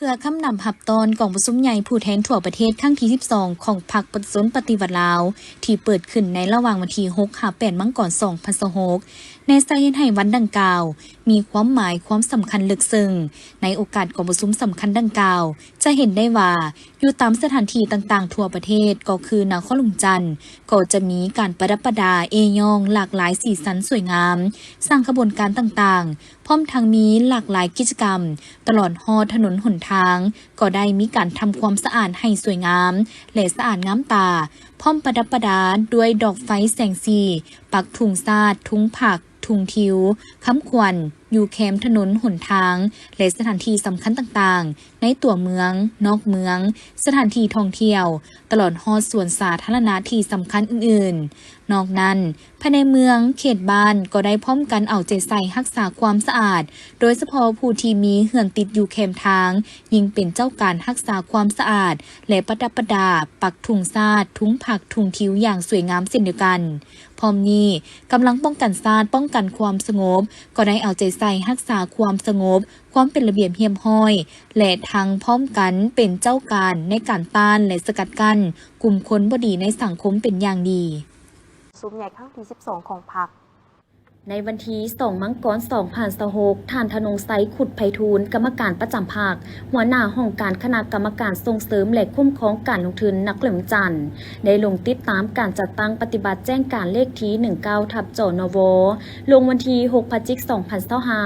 ເພື່ອຄຳນັບຮັບຕ້ອນກອງປະຊຸມໃຫຍ່ຜູ້ແທນທົ່ວປະເທດຄັ້ງທີສິບສອງຂອງພັກປະຊາຊົນປະຕິວັດລາວ ທີ່ເປີດຂຶ້ນໃນລະຫວ່າງວັນທີຫົກຫາແປດມັງກອນສອງພັນຊາວຫົກ ແນໃສ່ເຮັດໃຫ້ວັນດັ່ງກ່າວມີຄວາມໝາຍຄວາມສຳຄັນເລິກເຊິ່ງ. ໃນໂອກາດກອງປະຊຸມສຳຄັນດັ່ງກ່າວ ຈະເຫັນໄດ້ວ່າ ຢູ່ຕາມສະຖານທີ່ຕ່າງໆທົ່ວປະເທດ ກໍຄືນະຄອນຫຼວງຈັນ ກໍຈະມີການປະດັບປະດາເອ້ຍ້ອງຫຼາກຫຼາຍສີສັນສວຍງາມ, ສ້າງຂະບວນການຕ່າງໆ, ພ້ອມທັງມີຫຼາກຫຼາຍກິດຈະກຳ ຕະຫຼອດຮອດຖະໜົນຫົນທາງ ກໍໄດ້ມີການທຳຄວາມສະອາດໃຫ້ສວຍງາມ ແລະ ສະອາດງາມຕາ, ພ້ອມປະດັບປະດາດ້ວຍດອກໄຟແສງສີ, ປັກທຸງຊາດ, ທຸງຜັກ, ທຸງທິວ, ຄຳຂວັນ ຢູ່ແຄມຖະໜົນຫົນທາງ ແລະ ສະຖານທີ່ສຳຄັນຕ່າງໆ ໃນຕົວເມືອງ, ນອກເມືອງ, ສະຖານທີ່ທ່ອງທ່ຽວ, ຕະຫຼອດຮອດສວນສາທາລະນະທີ່ສຳຄັນອື່ນໆ. ນອກນັ້ນ, ພາຍໃນເມືອງ, ເຂດບ້ານ ກໍໄດ້ພ້ອມກັນເອົາໃຈໃສ່ຮັກສາຄວາມສະອາດ, ໂດຍສະເພາະຜູ້ທີ່ມີເຮືອນຕິດຢູ່ແຄມທາງ ຍິ່ງເປັນເຈົ້າການຮັກສາຄວາມສະອາດ ແລະ ປະດັບປະດາ, ປັກທຸງຊາດ, ທຸງຜັກ, ທຸງທິວຢ່າງສວຍງາມເຊັ່ນດຽວກັນ. ພ້ອມນີ້, ກຳລັງປ້ອງກັນຊາດ, ປ້ອງກັນຄວາມສະຫງົບ ກໍໄດ້ເອົາໃຈໃສ່ຮັກສາຄວາມສະຫງົບ, ຄວາມເປັນລະບຽບຮຽບຮ້ອຍ ແລະ ທັງພ້ອມກັນເປັນເຈົ້າການໃນການຕ້ານ ແລະ ສະກັດກັ້ນກຸ່ມຄົນບໍ່ດີໃນສັງຄົມເປັນຢ່າງດີ. ປະຊຸມໃຫຍ່ຄັ້ງທີສິບສອງຂອງພັກ. ໃນວັນທີສອງມັງກອນສອງພັນຊາວຫົກ ທ່ານ ທະນົງໄຊ ຂຸດໄພທູນ ກຳມະການປະຈຳພັກ, ຫົວໜ້າຫ້ອງການຄະນະກຳມະການສົ່ງເສີມ ແລະ ຄຸ້ມຄອງການລົງທຶນນະຄອນຫຼວງວຽງຈັນ ໄດ້ລົງຕິດຕາມການຈັດຕັ້ງປະຕິບັດແຈ້ງການເລກທີໜຶ່ງເກົ້າ ທັບ ຈນວ ລົງວັນທີຫົກ ພະຈິກ ສອງພັນຊາວຫ້າ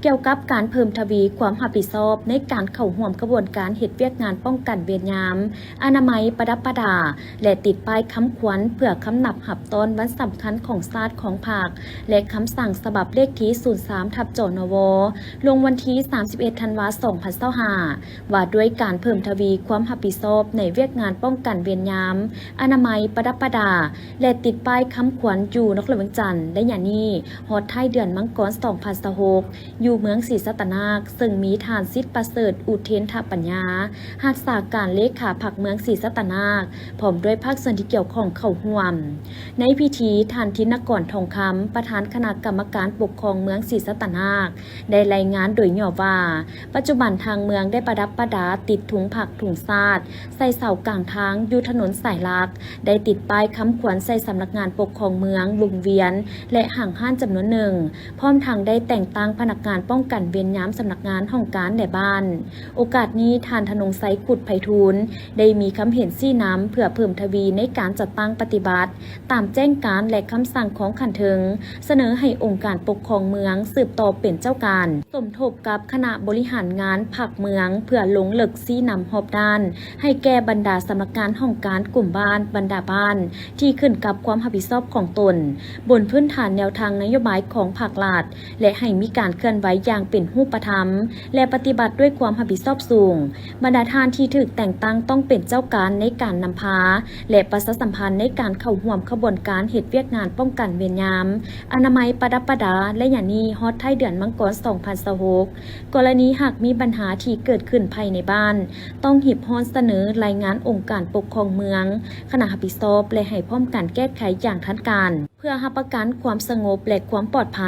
ກ່ຽວກັບການເພີ່ມທະວີຄວາມຮັບຜິດຊອບໃນການເຂົ້າຮ່ວມຂະບວນການເຮັດວຽກງານປ້ອງກັນເວນຍາມ, ອະນາໄມ, ປະດັບປະດາ ແລະ ຕິດປ້າຍຄຳຂວັນເພື່ອຄຳນັບຮັບຕ້ອນວັນສຳຄັນຂອງຊາດຂອງພັກ ແລະ ຄຳສັ່ງສະບັບເລກທີສູນສາມ ທັບ ຈນວ ລົງວັນທີສາມສິບເອັດ ທັນວາ ສອງພັນຊາວຫ້າ ວ່າດ້ວຍການເພີ່ມທະວີຄວາມຮັບຜິດຊອບໃນວຽກງານປ້ອງກັນເວນຍາມ, ອະນາໄມ, ປະດັບປະດາ ແລະ ຕິດປ້າຍຄຳຂວັນຢູ່ນະຄອນຫຼວງວຽງຈັນ ໄລຍະນີ້ຮອດທ້າຍເດືອນມັງກອນ ສອງພັນຊາວຫົກ ຢູ່ເມືອງສີສັດຕະນາກ, ເຊິ່ງມີທ່ານ ສິດປະເສີດ ອຸເທນທະປັນຍາ ຮັກສາການເລຂາພັກເມືອງສີສັດຕະນາກ ພ້ອມດ້ວຍພາກສ່ວນທີ່ກ່ຽວຂ້ອງເຂົ້າຮ່ວມ. ໃນພິທີ, ທ່ານ ທິນນະກອນ ທອງຄຳ ປະທານຄະນະກຳມະການປົກຄອງເມືອງສີສັດຕະນາກ ໄດ້ລາຍງານໂດຍຫຍໍ້ວ່າ, ປັດຈຸບັນທາງເມືອງໄດ້ປະດັບປະດາຕິດທຸງພັກທຸງຊາດ ໃສ່ເສົາກາງທາງຢູ່ຖະໜົນສາຍຫຼັກ, ໄດ້ຕິດປ້າຍຄຳຂວັນໃສ່ສຳນັກງານປົກຄອງເມືອງ, ວົງວຽນ ແລະ ຫ້າງຮ້ານຈຳນວນໜຶ່ງ, ພ້ອມທັງໄດ້ແຕ່ງຕັ້ງພະນັກງານປ້ອງກັນເວນຍາມສຳນັກງານ, ຫ້ອງການ ແລະ ບ້ານ. ໂອກາດນີ້, ທ່ານ ທະນົງໄຊ ຂຸດໄພທູນ ໄດ້ມີຄຳເຫັນຊີ້ນຳເພື່ອເພີ່ມທະວີໃນການຈັດຕັ້ງປະຕິບັດ ຕາມແຈ້ງການ ແລະ ຄຳສັ່ງຂອງຂັ້ນເທິງ, ສະເໜີໃຫ້ອົງການປົກຄອງເມືອງສືບຕໍ່ເປັນເຈົ້າການ ສົມທົບກັບຄະນະບໍລິຫານງານພັກເມືອງ ເພື່ອລົງເລິກຊີ້ນຳຮອບດ້ານ ໃຫ້ແກ່ບັນດາສຳນັກງານ, ຫ້ອງການ, ກຸ່ມບ້ານ, ບັນດາບ້ານ ທີ່ຂຶ້ນກັບຄວາມຮັບຜິດຊອບຂອງຕົນ, ບົນພື້ນຖານແນວທາງນະໂຍບາຍຂອງພັກລັດ ແລະ ໃຫ້ມີການເຄື່ອນໄຫວຢ່າງເປັນຮູບປະທຳ ແລະ ປະຕິບັດດ້ວຍຄວາມຮັບຜິດຊອບສູງ. ບັນດາທ່ານທີ່ຖືກແຕ່ງຕັ້ງຕ້ອງເປັນເຈົ້າການໃນການນຳພາ ແລະ ປະຊາສຳພັນໃນການເຂົ້າຮ່ວມຂະບວນການເຮັດວຽກງານປ້ອງກັນເວນຍາມ, ອະນາໄມ, ປະດັບປະດາ ໄລຍະນີ້ຮອດທ້າຍເດືອນມັງກອນ ສອງພັນຊາວຫົກ. ກໍລະນີຫາກມີບັນຫາທີ່ເກີດຂຶ້ນພາຍໃນບ້ານ, ຕ້ອງຮີບຮ້ອນສະເໜີລາຍງານອົງການປົກຄອງເມືອງ, ຄະນະຮັບຜິດຊອບ ແລະ ໃຫ້ພ້ອມກັນແກ້ໄຂຢ່າງທັນການ. ເພື່ອຮັບປະກັນຄວາມສະຫງົບ ແລະ ຄວາມປອດໄພ.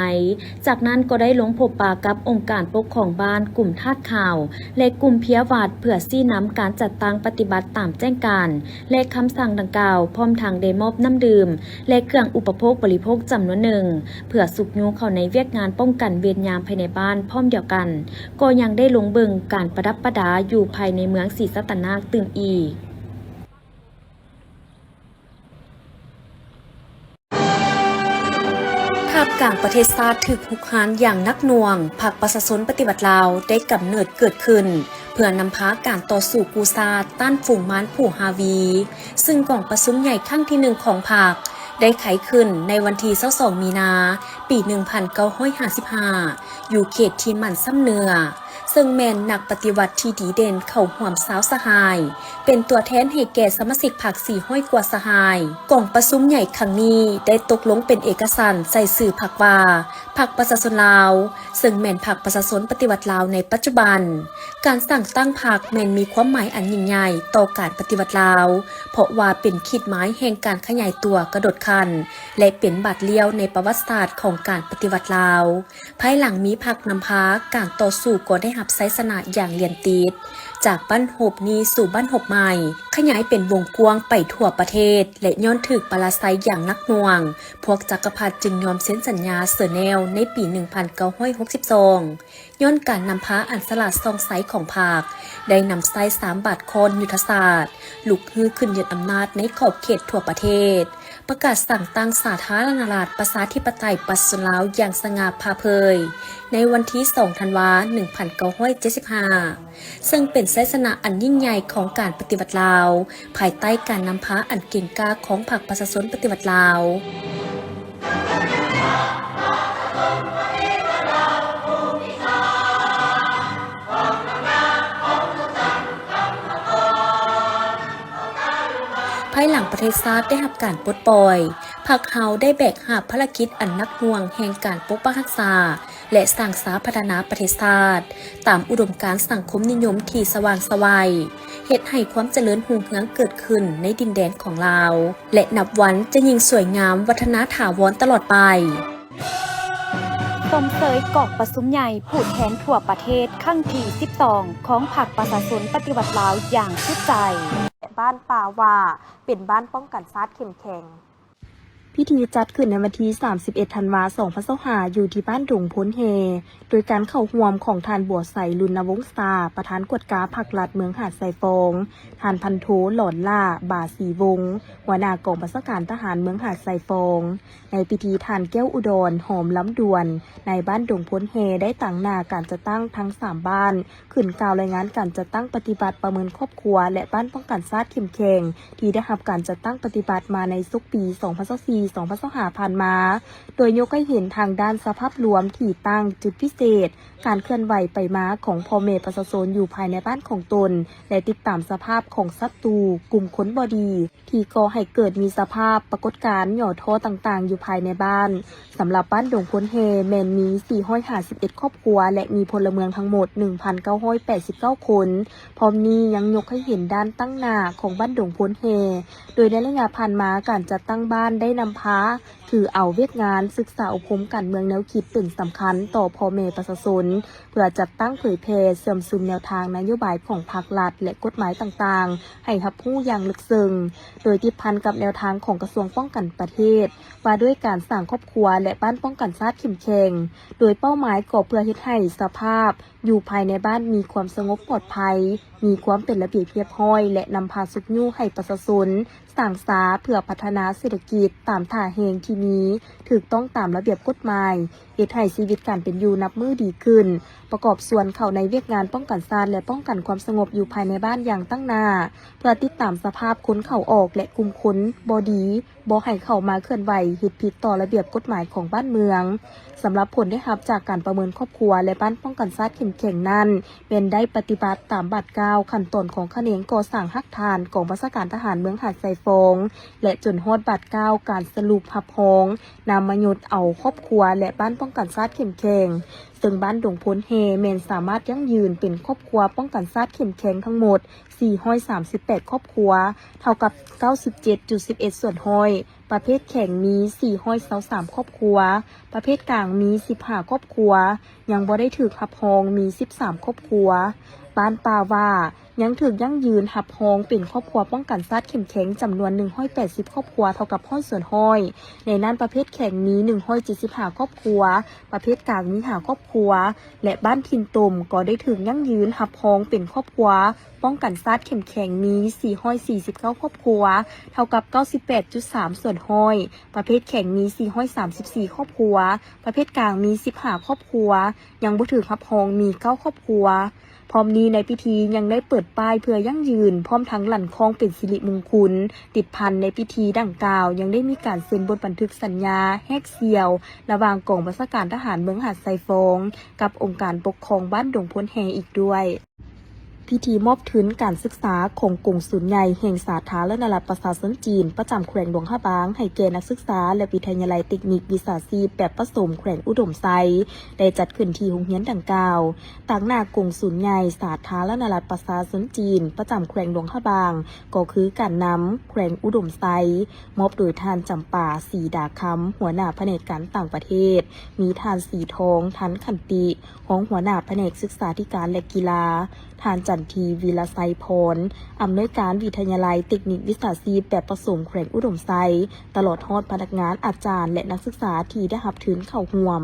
ຈາກນັ້ນກໍໄດ້ລົງພົບປະກັບອົງການປົກຄອງບ້ານ, ກຸ່ມທາດຂາວ ແລະ ກຸ່ມເພຍວັດ ເພື່ອຊີ້ນຳການຈັດຕັ້ງປະຕິບັດຕາມແຈ້ງການ ແລະ ຄຳສັ່ງດັ່ງກ່າວ, ພ້ອມທັງໄດ້ມອບນ້ຳດື່ມ ແລະ ເຄື່ອງອຸປະໂພກບໍລິໂພກຈຳນວນໜຶ່ງ ເພື່ອຊຸກຍູ້ເຂົ້າໃນວຽກງານປ້ອງກັນເວນຍາມພາຍໃນບ້ານ. ພ້ອມດຽວກັນ, ກໍຍັງໄດ້ລົງເບິ່ງການປະດັບປະດາຢູ່ພາຍໃນເມືອງສີສັດຕະນາກຕື່ມອີກ. ທ່າມກາງປະເທດຊາດຖືກຮຸກຮານຢ່າງໜັກໜ່ວງ, ພັກປະຊາຊົນປະຕິວັດລາວໄດ້ກຳເນີດເກີດຂຶ້ນ ເພື່ອນຳພາການຕໍ່ສູ້ກູ້ຊາດຕ້ານຝູງມານຜູ້ຮາວີ, ຊຶ່ງກອງປະຊຸມໃຫຍ່ຄັ້ງທີໜຶ່ງຂອງພັກ ໄດ້ໄຂຂຶ້ນໃນວັນທີຊາວສອງ ມີນາ ປີໜຶ່ງພັນເກົ້າຮ້ອຍຫ້າສິບຫ້າ ຢູ່ເຂດທີ່ໝັ້ນຊຳເໜືອ. ເຊິ່ງແມ່ນນັກປະຕິວັດທີ່ດີເດັ່ນເຂົ້າຮ່ວມຊາວສະຫາຍ, ເປັນຕົວແທນໃຫ້ແກ່ສະມາຊິກພັກສີ່ຮ້ອຍກວ່າສະຫາຍ. ກອງປະຊຸມໃຫຍ່ຄັ້ງນີ້ໄດ້ຕົກລົງເປັນເອກະສານໃສ່ຊື່ພັກວ່າ ພັກປະຊາຊົນລາວ, ເຊິ່ງແມ່ນພັກປະຊາຊົນປະຕິວັດລາວໃນປັດຈຸບັນ. ການສ້າງຕັ້ງພັກແມ່ນມີຄວາມໝາຍອັນຍິ່ງໃຫຍ່ຕໍ່ການປະຕິວັດລາວ, ເພາະວ່າເປັນຂີດໝາຍແຫ່ງການຂະຫຍາຍຕົວກະໂດດຂັ້ນ ແລະ ເປັນບາດລ້ຽວໃນປະຫວັດສາດຂອງການປະຕິວັດລາວ. ພາຍຫຼັງມີພັກນຳພາ, ການຕໍ່ສູ້ກໍໄດ້ ໄຊຊະນະຢ່າງລຽນຕິດ, ຈາກບ້ານຮົບນີ້ສູ່ບ້ານຮົບໃໝ່, ຂະຫຍາຍເປັນວົງກວ້າງໄປທົ່ວປະເທດ ແລະ ຍ້ອນຖືກປະລາໄຊຢ່າງໜັກໜ່ວງ, ພວກຈັກກະພັດຈຶ່ງຍອມເຊັນສັນຍາເຊີແນວໃນປີໜຶ່ງພັນເກົ້າຮ້ອຍຫົກສິບສອງ. ຍ້ອນການນຳພາອັນສະຫຼາດສ່ອງໃສຂອງພັກ, ໄດ້ນຳໃຊ້ສາມບາດຄ້ອນຍຸດທະສາດ, ລຸກຮືຂຶ້ນຍຶດອຳນາດໃນຂອບເຂດທົ່ວປະເທດ, ປະກາດສ້າງຕັ້ງສາທາລະນະລັດປະຊາທິປະໄຕປະຊາຊົນລາວຢ່າງສະຫງ່າຜ່າເຜີຍ ໃນວັນທີສອງ ທັນວາ ໜຶ່ງພັນເກົ້າຮ້ອຍເຈັດສິບຫ້າ ເຊິ່ງເປັນໄຊຊະນະອັນຍິ່ງໃຫຍ່ຂອງການປະຕິວັດລາວ, ພາຍໃຕ້ການນຳພາອັນເກັ່ງກ້າຂອງພັກປະຊາຊົນປະຕິວັດລາວ. ພາຍຫຼັງປະເທດຊາດໄດ້ຮັບການປົດປ່ອຍ, ພັກເຮົາໄດ້ແບກຫາບພາລະກິດອັນໜັກໜ່ວງແຫ່ງການປົກປັກຮັກສາ ແລະ ສ້າງສາພັດທະນາປະເທດຊາດ ຕາມອຸດົມການສັງຄົມນິຍົມທີ່ສະຫວ່າງໄສວ, ເຮັດໃຫ້ຄວາມຈະເລີນຮຸ່ງເຮືອງເກີດຂຶ້ນໃນດິນແດນຂອງລາວ ແລະ ນັບວັນຈະຍິ່ງສວຍງາມວັດທະນາຖາວອນຕະຫຼອດໄປ. ຊົມເຊີຍກອງປະຊຸມໃຫຍ່ຜູ້ແທນທົ່ວປະເທດຄັ້ງທີສິບສອງ ຂອງພັກປະຊາຊົນປະຕິວັດລາວຢ່າງສຸດໃຈ. ບ້ານປ່າຫວ້າ ເປັນບ້ານປ້ອງກັນຊາດເຂັ້ມແຂງ. ພິທີຈັດຂຶ້ນໃນວັນທີສາມສິບເອັດ ທັນວາ ສອງພັນຊາວຫ້າ ຢູ່ທີ່ບ້ານດົງໂພນແຮ່ ໂດຍການເຂົ້າຮ່ວມຂອງທ່ານ ບົວໄຊ ລຸນນະວົງສາ ປະທານກວດກາພັກລັດເມືອງຫາດຊາຍຟອງ, ທ່ານ ພັນໂທ ຫຼອນຫຼ້າ ບາສີວົງ ຫົວໜ້າກອງບັນຊາການທະຫານເມືອງຫາດຊາຍຟອງ. ໃນພິທີ ທ່ານ ແກ້ວອຸດອນ ຫອມລຳດວນ ນາຍບ້ານດົງໂພນແຮ່ ໄດ້ຕາງໜ້າການຈັດຕັ້ງທັງສາມບ້ານ ຂຶ້ນກ່າວລາຍງານການຈັດຕັ້ງປະຕິບັດປະເມີນຄອບຄົວ ແລະ ບ້ານປ້ອງກັນຊາດເຂັ້ມແຂງ ທີ່ໄດ້ຮັບການຈັດຕັ້ງປະຕິບັດມາໃນສົກປີສອງພັນຊາວສີ່ ສອງພັນຊາວຫ້າ ຜ່ານມາ, ໂດຍຍົກໃຫ້ເຫັນທາງດ້ານສະພາບລວມ, ທີ່ຕັ້ງ, ຈຸດພິເສດ, ການເຄື່ອນໄຫວໄປມາຂອງພໍ່ແມ່ປະຊາຊົນຢູ່ພາຍໃນບ້ານຂອງຕົນ ແລະ ຕິດຕາມສະພາບຂອງສັດຕູ, ກຸ່ມຄົນບໍ່ດີ ທີ່ກໍ່ໃຫ້ເກີດມີສະພາບປາກົດການຫຍໍ້ທໍ້ຕ່າງໆຢູ່ພາຍໃນບ້ານ. ສຳລັບບ້ານດົງໂພນແຮ່ແມ່ນມີສີ່ຮ້ອຍຫ້າສິບເອັດຄອບຄົວ ແລະ ມີພົນລະເມືອງທັງໝົດໜຶ່ງພັນເກົ້າຮ້ອຍແປດສິບເກົ້າຄົນ. ພ້ອມນີ້ຍັງຍົກໃຫ້ເຫັນດ້ານຕັ້ງໜ້າຂອງບ້ານດົງໂພນແຮ່, ໂດຍໃນໄລຍະຜ່ານມາ ການຈັດຕັ້ງບ້ານໄດ້ນຳພາຖືເອົາວຽກງານສຶກສາອົບຮົມການເມືອງແນວຄິດເປັນສຳຄັນຕໍ່ພໍ່ແມ່ປະຊາຊົນ, ເພື່ອຈັດຕັ້ງເຜີຍແຜ່ເຊື່ອມຊຶມແນວທາງນະໂຍບາຍຂອງພັກລັດ ແລະ ກົດໝາຍຕ່າງໆ ໃຫ້ຮັບຮູ້ຢ່າງເລິກເຊິ່ງ, ໂດຍຕິດພັນກັບແນວທາງຂອງກະຊວງປ້ອງກັນປະເທດ ວ່າດ້ວຍການສ້າງຄອບຄົວ ແລະ ບ້ານປ້ອງກັນຊາດເຂັ້ມແຂງ, ໂດຍເປົ້າໝາຍກໍເພື່ອເຮັດໃຫ້ສະພາບຢູ່ພາຍໃນບ້ານມີຄວາມສະຫງົບປອດໄພ, ມີຄວາມເປັນລະບຽບຮຽບຮ້ອຍ ແລະ ນຳພາຊຸກຍູ້ໃຫ້ປະຊາຊົນສ້າງສາເພື່ອພັດທະນາເສດຖະກິດຕາມທ່າແຮງທີ່ມີ, ຖືກຕ້ອງຕາມລະບຽບກົດໝາຍ, ເຮັດໃຫ້ຊີວິດການເປັນຢູ່ນັບມື້ດີຂຶ້ນ, ປະກອບສ່ວນເຂົ້າໃນວຽກງານປ້ອງກັນຊາດ ແລະ ປ້ອງກັນຄວາມສະຫງົບຢູ່ພາຍໃນບ້ານຢ່າງຕັ້ງໜ້າ, ເພື່ອຕິດຕາມສະພາບຄົນເຂົ້າອອກ ແລະ ກຸ່ມຄົນບໍ່ດີ, ບໍ່ໃຫ້ເຂົ້າມາເຄື່ອນໄຫວເຮັດຜິດຕໍ່ລະບຽບກົດໝາຍຂອງບ້ານເມືອງ. ສຳລັບຜົນໄດ້ຮັບຈາກການປະເມີນຄອບຄົວ ແລະ ບ້ານປ້ອງກັນຊາດເຂັ້ມແຂງນັ້ນ ແມ່ນໄດ້ປະຕິບັດຕາມບາດກ້າວຂັ້ນຕອນຂອງຂະແໜງກໍ່ສ້າງຮາກຖານກອງບັນຊາການທະຫານເມືອງຫາດຊາຍຟອງ ແລະ ຈົນຮອດບາດກ້າວການສະຫຼຸບຮັບຮອງ ນາມມະຍົດເອົາຄອບຄົວ ແລະ ບ້ານປ້ອງກັນຊາດເຂັ້ມແຂງ, ເຊິ່ງບ້ານດົງໂພນແຮ່ແມ່ນສາມາດຢັ້ງຢືນເປັນຄອບຄົວປ້ອງກັນຊາດເຂັ້ມແຂງທັງໝົດສີ່ຮ້ອຍສາມສິບແປດຄອບຄົວ, ເທົ່າກັບເກົ້າສິບເຈັດຈຸດສິບເອັດສ່ວນຮ້ອຍ, ປະເພດແຂງມີສີ່ຮ້ອຍຊາວສາມຄອບຄົວ, ປະເພດກາງມີສິບຫ້າຄອບຄົວ, ຍັງບໍ່ໄດ້ຖືກຮັບຮອງມີສິບສາມຄອບຄົວ. ບ້ານປ່າຫວ້າ ຍັງຖືກຢັ້ງຢືນຮັບຮອງເປັນຄອບຄົວປ້ອງກັນຊາດເຂັ້ມແຂງຈຳນວນໜຶ່ງຮ້ອຍແປດສິບຄອບຄົວ ເທົ່າກັບຮ້ອຍສ່ວນຮ້ອຍ, ໃນນັ້ນປະເພດແຂງມີໜຶ່ງຮ້ອຍເຈັດສິບຫ້າຄອບຄົວ, ປະເພດກາງມີຫ້າຄອບຄົວ ແລະ ບ້ານຖິ່ນຕົມກໍໄດ້ຖືກຢັ້ງຢືນຮັບຮອງເປັນຄອບຄົວປ້ອງກັນຊາດເຂັ້ມແຂງມີສີ່ຮ້ອຍສີ່ສິບເກົ້າຄອບຄົວ ເທົ່າກັບເກົ້າສິບແປດຈຸດສາມສ່ວນຮ້ອຍ, ປະເພດແຂງມີສີ່ຮ້ອຍສາມສິບສີ່ຄອບຄົວ, ປະເພດກາງມີສິບຫ້າຄອບຄົວ, ຍັງບໍ່ຖືກຮັບຮອງມີເກົ້າຄອບຄົວ. ພ້ອມນີ້ໃນພິທີຍັງໄດ້ເປີດປ້າຍເພື່ອຢັ້ງຢືນ ພ້ອມທັງລັ່ນຄ້ອງເປັນສິລິມຸງຄຸນ. ຕິດພັນໃນພິທີດັ່ງກ່າວ ຍັງໄດ້ມີການເຊັນບົດບັນທຶກສັນຍາແຮກສ່ຽວ ລະຫວ່າງກອງບັນຊາການທະຫານເມືອງຫາດຊາຍຟອງ ກັບອົງການປົກຄອງບ້ານດົງໂພນແຮ່ອີກດ້ວຍ. ພິທີມອບທຶນການສຶກສາຂອງກົງສຸນໃຫຍ່ແຫ່ງສາທາລະນະລັດປະຊາຊົນຈີນ ປະຈຳແຂວງຫຼວງພະບາງ ໃຫ້ແກ່ນັກສຶກສາ ແລະ ວິທະຍາໄລເຕັກນິກວິຊາຊີບແບບປະສົມແຂວງອຸດົມໄຊ ໄດ້ຈັດຂຶ້ນທີ່ໂຮງຮຽນດັ່ງກ່າວ. ຕາງໜ້າກົງສຸນໃຫຍ່ສາທາລະນະລັດປະຊາຊົນຈີນ ປະຈຳແຂວງຫຼວງພະບາງ ກໍຄືການນຳແຂວງອຸດົມໄຊ ມອບໂດຍທ່ານ ຈຳປາ ສີດາຄຳ ຫົວໜ້າພະແນກການຕ່າງປະເທດ, ມີທ່ານ ສີທອງ ທັນຂັນຕິ ຮອງຫົວໜ້າພະແນກສຶກສາທິການ ແລະ ກິລາ, ທ່ານ ຈັນທີ ວິລະໄຊພອນ ອຳນວຍການວິທະຍາໄລເຕັກນິກວິຊາຊີບແບບປະສົມແຂວງອຸດົມໄຊ, ຕະຫຼອດຮອດພະນັກງານ, ອາຈານ ແລະ ນັກສຶກສາທີ່ໄດ້ຮັບທຶນເຂົ້າຮ່ວມ.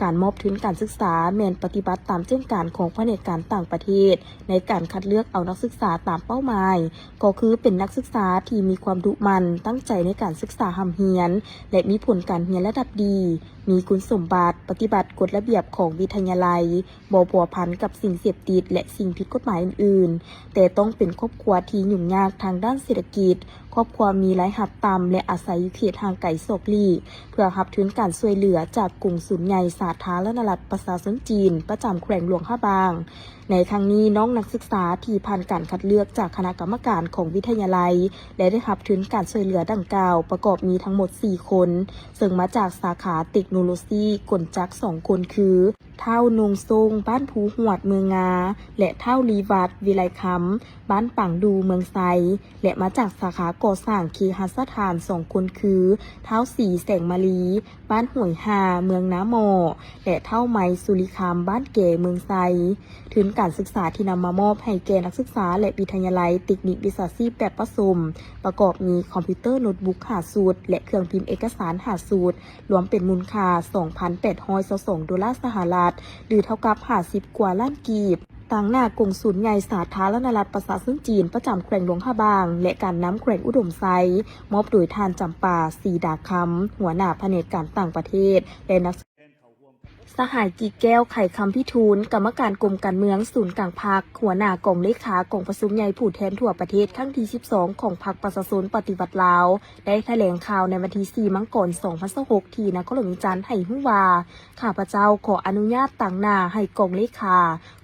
ການມອບທຶນການສຶກສາແມ່ນປະຕິບັດຕາມແຈ້ງການຂອງພະແນກການຕ່າງປະເທດ ໃນການຄັດເລືອກເອົານັກສຶກສາຕາມເປົ້າໝາຍ ກໍຄືເປັນນັກສຶກສາທີ່ມີຄວາມດຸໝັ່ນ, ຕັ້ງໃຈໃນການສຶກສາຮ່ຳຮຽນ ແລະ ມີຜົນການຮຽນລະດັບດີ, ມີຄຸນສົມບັດ, ປະຕິບັດກົດລະບຽບຂອງວິທະຍາໄລ, ບໍ່ພົວພັນກັບສິ່ງເສບຕິດ ແລະ ສິ່ງຜິດກົດໝາຍອື່ນໆ, ແຕ່ຕ້ອງເປັນຄອບຄົວທີ່ຫຍຸ້ງຍາກທາງດ້ານເສດຖະກິດ, ຄອບຄົວມີລາຍຮັບຕ່ຳ ແລະ ອາໄສຢູ່ເຂດຫ່າງໄກສອກຫຼີກ ເພື່ອຮັບທຶນການຊ່ວຍເຫຼືອຈາກກົງສຸນໃຫຍ່ສາທາລະນະລັດປະຊາຊົນຈີນ ປະຈຳແຂວງຫຼວງພະບາງ. ໃນຄັ້ງນີ້, ນ້ອງນັກສຶກສາທີ່ຜ່ານການຄັດເລືອກຈາກຄະນະກຳມະການຂອງວິທະຍາໄລ ແລະ ໄດ້ຮັບທຶນການຊ່ວຍເຫຼືອດັ່ງກ່າວ ປະກອບມີທັງໝົດສີ່ຄົນ, ເຊິ່ງມາຈາກສາຂາເຕັກໂນໂລຊີກົນຈັກສອງຄົນ ຄື ທ້າວນົງຊົງ ບ້ານພູຫວດ ເມືອງງາ ແລະ ທ້າວລີວັດ ວິໄລຄຳ ບ້ານປາງດູ ເມືອງໄຊ ແລະ ມາຈາກສາຂາກໍ່ສ້າງເຄຫະສະຖານສອງຄົນ ຄື ທ້າວສີ ແສງມາລີ ບ້ານຫ້ວຍຫ່າ ເມືອງນາໝໍ້ ແລະ ທ້າວໄມ ສຸລິຄຳ ບ້ານແກ ເມືອງໄຊ. ທຶນການສຶກສາທີ່ນຳມາມອບໃຫ້ແກ່ນັກສຶກສາ ແລະ ວິທະຍາໄລເຕັກນິກວິຊາຊີບແບບປະສົມ ປະກອບມີຄອມພິວເຕີໂນດບຸກຫ້າຊຸດ ແລະ ເຄື່ອງພິມເອກະສານຫ້າຊຸດ, ລວມເປັນມູນຄ່າສອງພັນແປດຮ້ອຍຊາວສອງໂດລາສະຫະລັດ ຫຼື ເທົ່າກັບຫ້າສິບກວ່າລ້ານກີບ. ຕາງໜ້າກົງສຸນໃຫຍ່ສາທາລະນະລັດປະຊາຊົນຈີນ ປະຈຳແຂວງຫຼວງພະບາງ ແລະ ການນຳແຂວງອຸດົມໄຊ ມອບໂດຍທ່ານ ຈຳປາ ສີດາຄຳ ຫົວໜ້າພະແນກການຕ່າງປະເທດ ແລະ ນັກ ສະຫາຍ ກິກແກ້ວ ໄຂຄຳພິທູນ ກຳມະການກົມການເມືອງສູນກາງພັກ, ຫົວໜ້າກອງເລຂາກອງປະຊຸມໃຫຍ່ຜູ້ແທນທົ່ວປະເທດຄັ້ງທີສິບສອງຂອງພັກປະຊາຊົນປະຕິວັດລາວ ໄດ້ຖະແຫຼງຂ່າວໃນວັນທີສີ່ ມັງກອນ ສອງພັນຊາວຫົກ ທີ່ນະຄອນຫຼວງວຽງຈັນ ໃຫ້ຮູ້ວ່າ ຂ້າພະເຈົ້າຂໍອະນຸຍາດຕາງໜ້າໃຫ້ກອງເລຂາ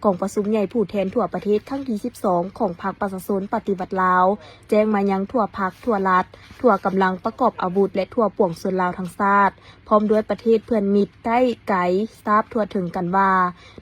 ກອງປະຊຸມໃຫຍ່ຜູ້ແທນທົ່ວປະເທດຄັ້ງທີສິບສອງຂອງພັກປະຊາຊົນປະຕິວັດລາວ ແຈ້ງມາຍັງທົ່ວພັກ, ທົ່ວລັດ, ທົ່ວກຳລັງປະກອບອາວຸດ ແລະ ທົ່ວປວງຊົນລາວທັງຊາດ ພ້ອມດ້ວຍປະເທດເພື່ອນມິດໃກ້ໄກ ຊາບທົ່ວເຖິງກັນວ່າ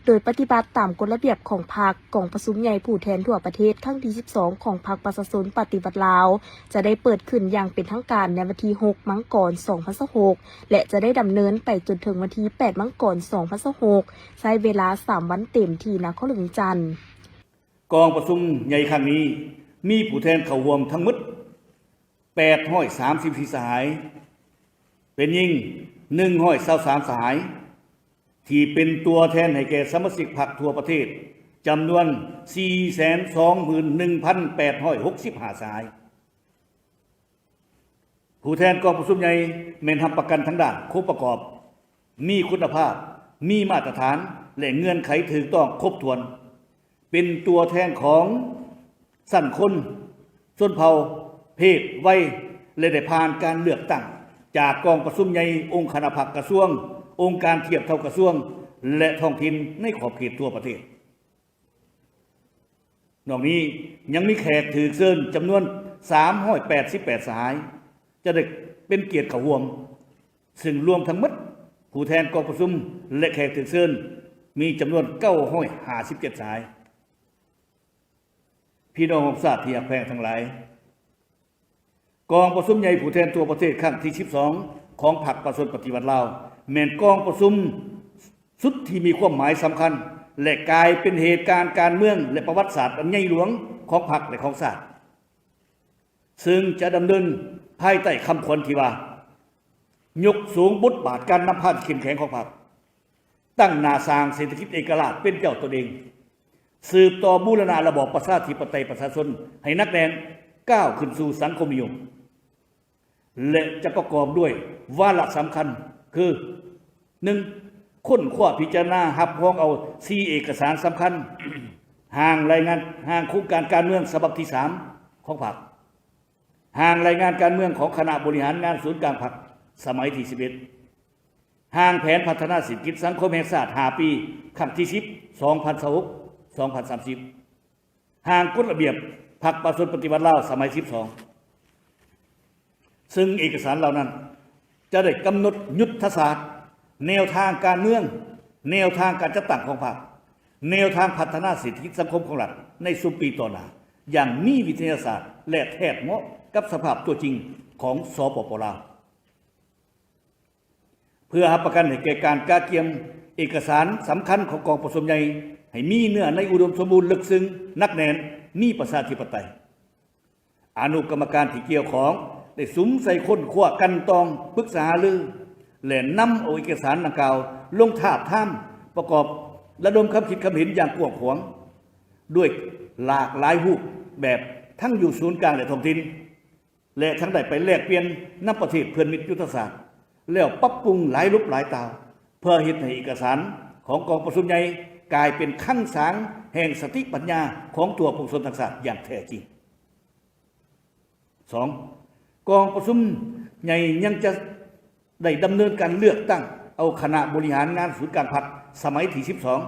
ໂດຍປະຕິບັດຕາມກົດລະບຽບຂອງພັກ, ກອງປະຊຸມໃຫຍ່ຜູ້ແທນທົ່ວປະເທດຄັ້ງທີສິບສອງຂອງພັກປະຊາຊົນປະຕິວັດລາວ ຈະໄດ້ເປີດຂຶ້ນຢ່າງເປັນທາງການໃນວັນທີຫົກ ມັງກອນ ສອງພັນຊາວຫົກ ແລະ ຈະໄດ້ດຳເນີນໄປຈົນເຖິງວັນທີແປດ ມັງກອນ ສອງພັນຊາວຫົກ ໃຊ້ເວລາສາມວັນເຕັມທີ່ນະຄອນຫຼວງວຽງຈັນ. ກອງປະຊຸມໃຫຍ່ຄັ້ງນີ້ມີຜູ້ແທນເຂົ້າຮ່ວມທັງໝົດ ແປດຮ້ອຍສາມສິບສີ່ສະຫາຍ, ເປັນຍິງໜຶ່ງຮ້ອຍຊາວສາມສະຫາຍ ທີ່ເປັນຕົວແທນໃຫ້ແກ່ສະມາຊິກພັກທົ່ວປະເທດ ຈຳນວນສີ່ແສນສອງໝື່ນໜຶ່ງພັນແປດຮ້ອຍຫົກສິບຫ້າສະຫາຍ. ຜູ້ແທນກອງປະຊຸມໃຫຍ່ແມ່ນຮັບປະກັນທາງດ້ານຄົບປະກອບ, ມີຄຸນນະພາບ, ມີມາດຕະຖານ ແລະ ເງື່ອນໄຂຖືກຕ້ອງຄົບຖ້ວນ, ເປັນຕົວແທນຂອງຊັ້ນຄົນ, ຊົນເຜົ່າ, ເພດ, ໄວ ແລະ ໄດ້ຜ່ານການເລືອກຕັ້ງຈາກກອງປະຊຸມໃຫຍ່ອົງຄະນະພັກກະຊວງ, ອົງການທຽບເທົ່າກະຊວງ ແລະ ທ້ອງຖິ່ນໃນຂອບເຂດທົ່ວປະເທດ. ນອກນີ້ຍັງມີແຂກຖືກເຊີນຈຳນວນສາມຮ້ອຍແປດສິບແປດສະຫາຍ ຈະໄດ້ເປັນກຽດເຂົ້າຮ່ວມ, ເຊິ່ງລວມທັງໝົດຜູ້ແທນກອງປະຊຸມ ແລະ ແຂກຖືກເຊີນມີຈຳນວນເກົ້າຮ້ອຍຫ້າສິບເຈັດສະຫາຍ. ພີ່ນ້ອງຂອງຊາດທີ່ຮັກແພງທັງຫຼາຍ, ກອງປະຊຸມໃຫຍ່ຜູ້ແທນທົ່ວປະເທດຄັ້ງທີສິບສອງຂອງພັກປະຊາຊົນປະຕິວັດລາວ ແມ່ນກອງປະຊຸມສຸດທີ່ມີຄວາມໝາຍສຳຄັນ ແລະ ກາຍເປັນເຫດການການເມືອງ ແລະ ປະຫວັດສາດອັນໃຫຍ່ຫຼວງຂອງພັກ ແລະ ຂອງຊາດ, ເຊິ່ງຈະດຳເນີນພາຍໃຕ້ຄຳຂວັນທີ່ວ່າ ຍົກສູງບົດບາດການນຳພາທີ່ເຂັ້ມແຂງຂອງພັກ, ຕັ້ງໜ້າສ້າງເສດຖະກິດເອກະລາດເປັນເຈົ້າຕົນເອງ, ສືບຕໍ່ບູລະນະລະບອບປະຊາທິປະໄຕປະຊາຊົນໃຫ້ໜັກແໜ້ນ, ກ້າວຂຶ້ນສູ່ສັງຄົມນິຍົມ ແລະ ຈະປະກອບດ້ວຍວາລະສຳຄັນ ຄື ໜຶ່ງ ຄົ້ນຄວ້າພິຈາລະນາຮັບຮອງເອົາສີ່ເອກະສານສຳຄັນ, ຮ່າງລາຍງານ ຮ່າງໂຄງການການເມືອງສະບັບທີສາມຂອງພັກ, ຮ່າງລາຍງານການເມືອງຂອງຄະນະບໍລິຫານງານສູນກາງພັກສະໄໝທີສິບເອັດ, ຮ່າງແຜນພັດທະນາເສດຖະກິດສັງຄົມແຫ່ງຊາດຫ້າປີ ຄັ້ງທີສິບ ສອງພັນຊາວຫົກ ສອງພັນສາມສິບ. ຮ່າງກົດລະບຽບພັກປະຊາຊົນປະຕິວັດລາວສະໄໝທີສິບສອງ ເຊິ່ງເອກະສານເຫຼົ່ານັ້ນຈະໄດ້ກຳນົດຍຸດທະສາດ, ແນວທາງການເມືອງ, ແນວທາງການຈັດຕັ້ງຂອງພັກ, ແນວທາງພັດທະນາເສດຖະກິດສັງຄົມຂອງລັດໃນຊຸມປີຕໍ່ໜ້າ ຢ່າງມີວິທະຍາສາດ ແລະ ແທດເໝາະກັບສະພາບຕົວຈິງຂອງ ສປປ ລາວ. ເພື່ອຮັບປະກັນໃຫ້ແກ່ການກະກຽມເອກະສານສຳຄັນຂອງກອງປະຊຸມໃຫຍ່ ໃຫ້ມີເນື້ອໃນອຸດົມສົມບູນ, ເລິກເຊິ່ງ, ໜັກແໜ້ນ, ມີປະຊາທິປະໄຕ, ອະນຸກຳມະການທີ່ກ່ຽວຂ້ອງໄດ້ສຸມໃສ່ຄົ້ນຄວ້າ, ກັ່ນຕອງ, ປຶກສາຫາລື ແລະ ນຳເອົາເອກະສານດັ່ງກ່າວລົງທາບທາມ, ປະກອບລະດົມຄຳຄິດຄຳເຫັນຢ່າງກວ້າງຂວາງ ດ້ວຍຫຼາກຫຼາຍຮູບແບບ ທັງຢູ່ສູນກາງ ແລະ ທ້ອງຖິ່ນ ແລະ ທັງໄດ້ໄປແລກປ່ຽນນຳປະເທດເພື່ອນມິດຍຸດທະສາດ ແລ້ວປັບປຸງຫຼາຍລົບຫຼາຍຕ່າວ ເພື່ອເຮັດໃຫ້ເອກະສານຂອງກອງປະຊຸມໃຫຍ່ກາຍເປັນຄັງສາງແຫ່ງສະຕິປັນຍາຂອງທົ່ວປວງຊົນທັງຊາດຢ່າງແທ້ຈິງ. ສອງ, ກອງປະຊຸມໃຫຍ່ຍັງຈະໄດ້ດຳເນີນການເລືອກຕັ້ງເອົາຄະນະບໍລິຫານງານສູນກາງພັກສະໄໝທີສິບສອງ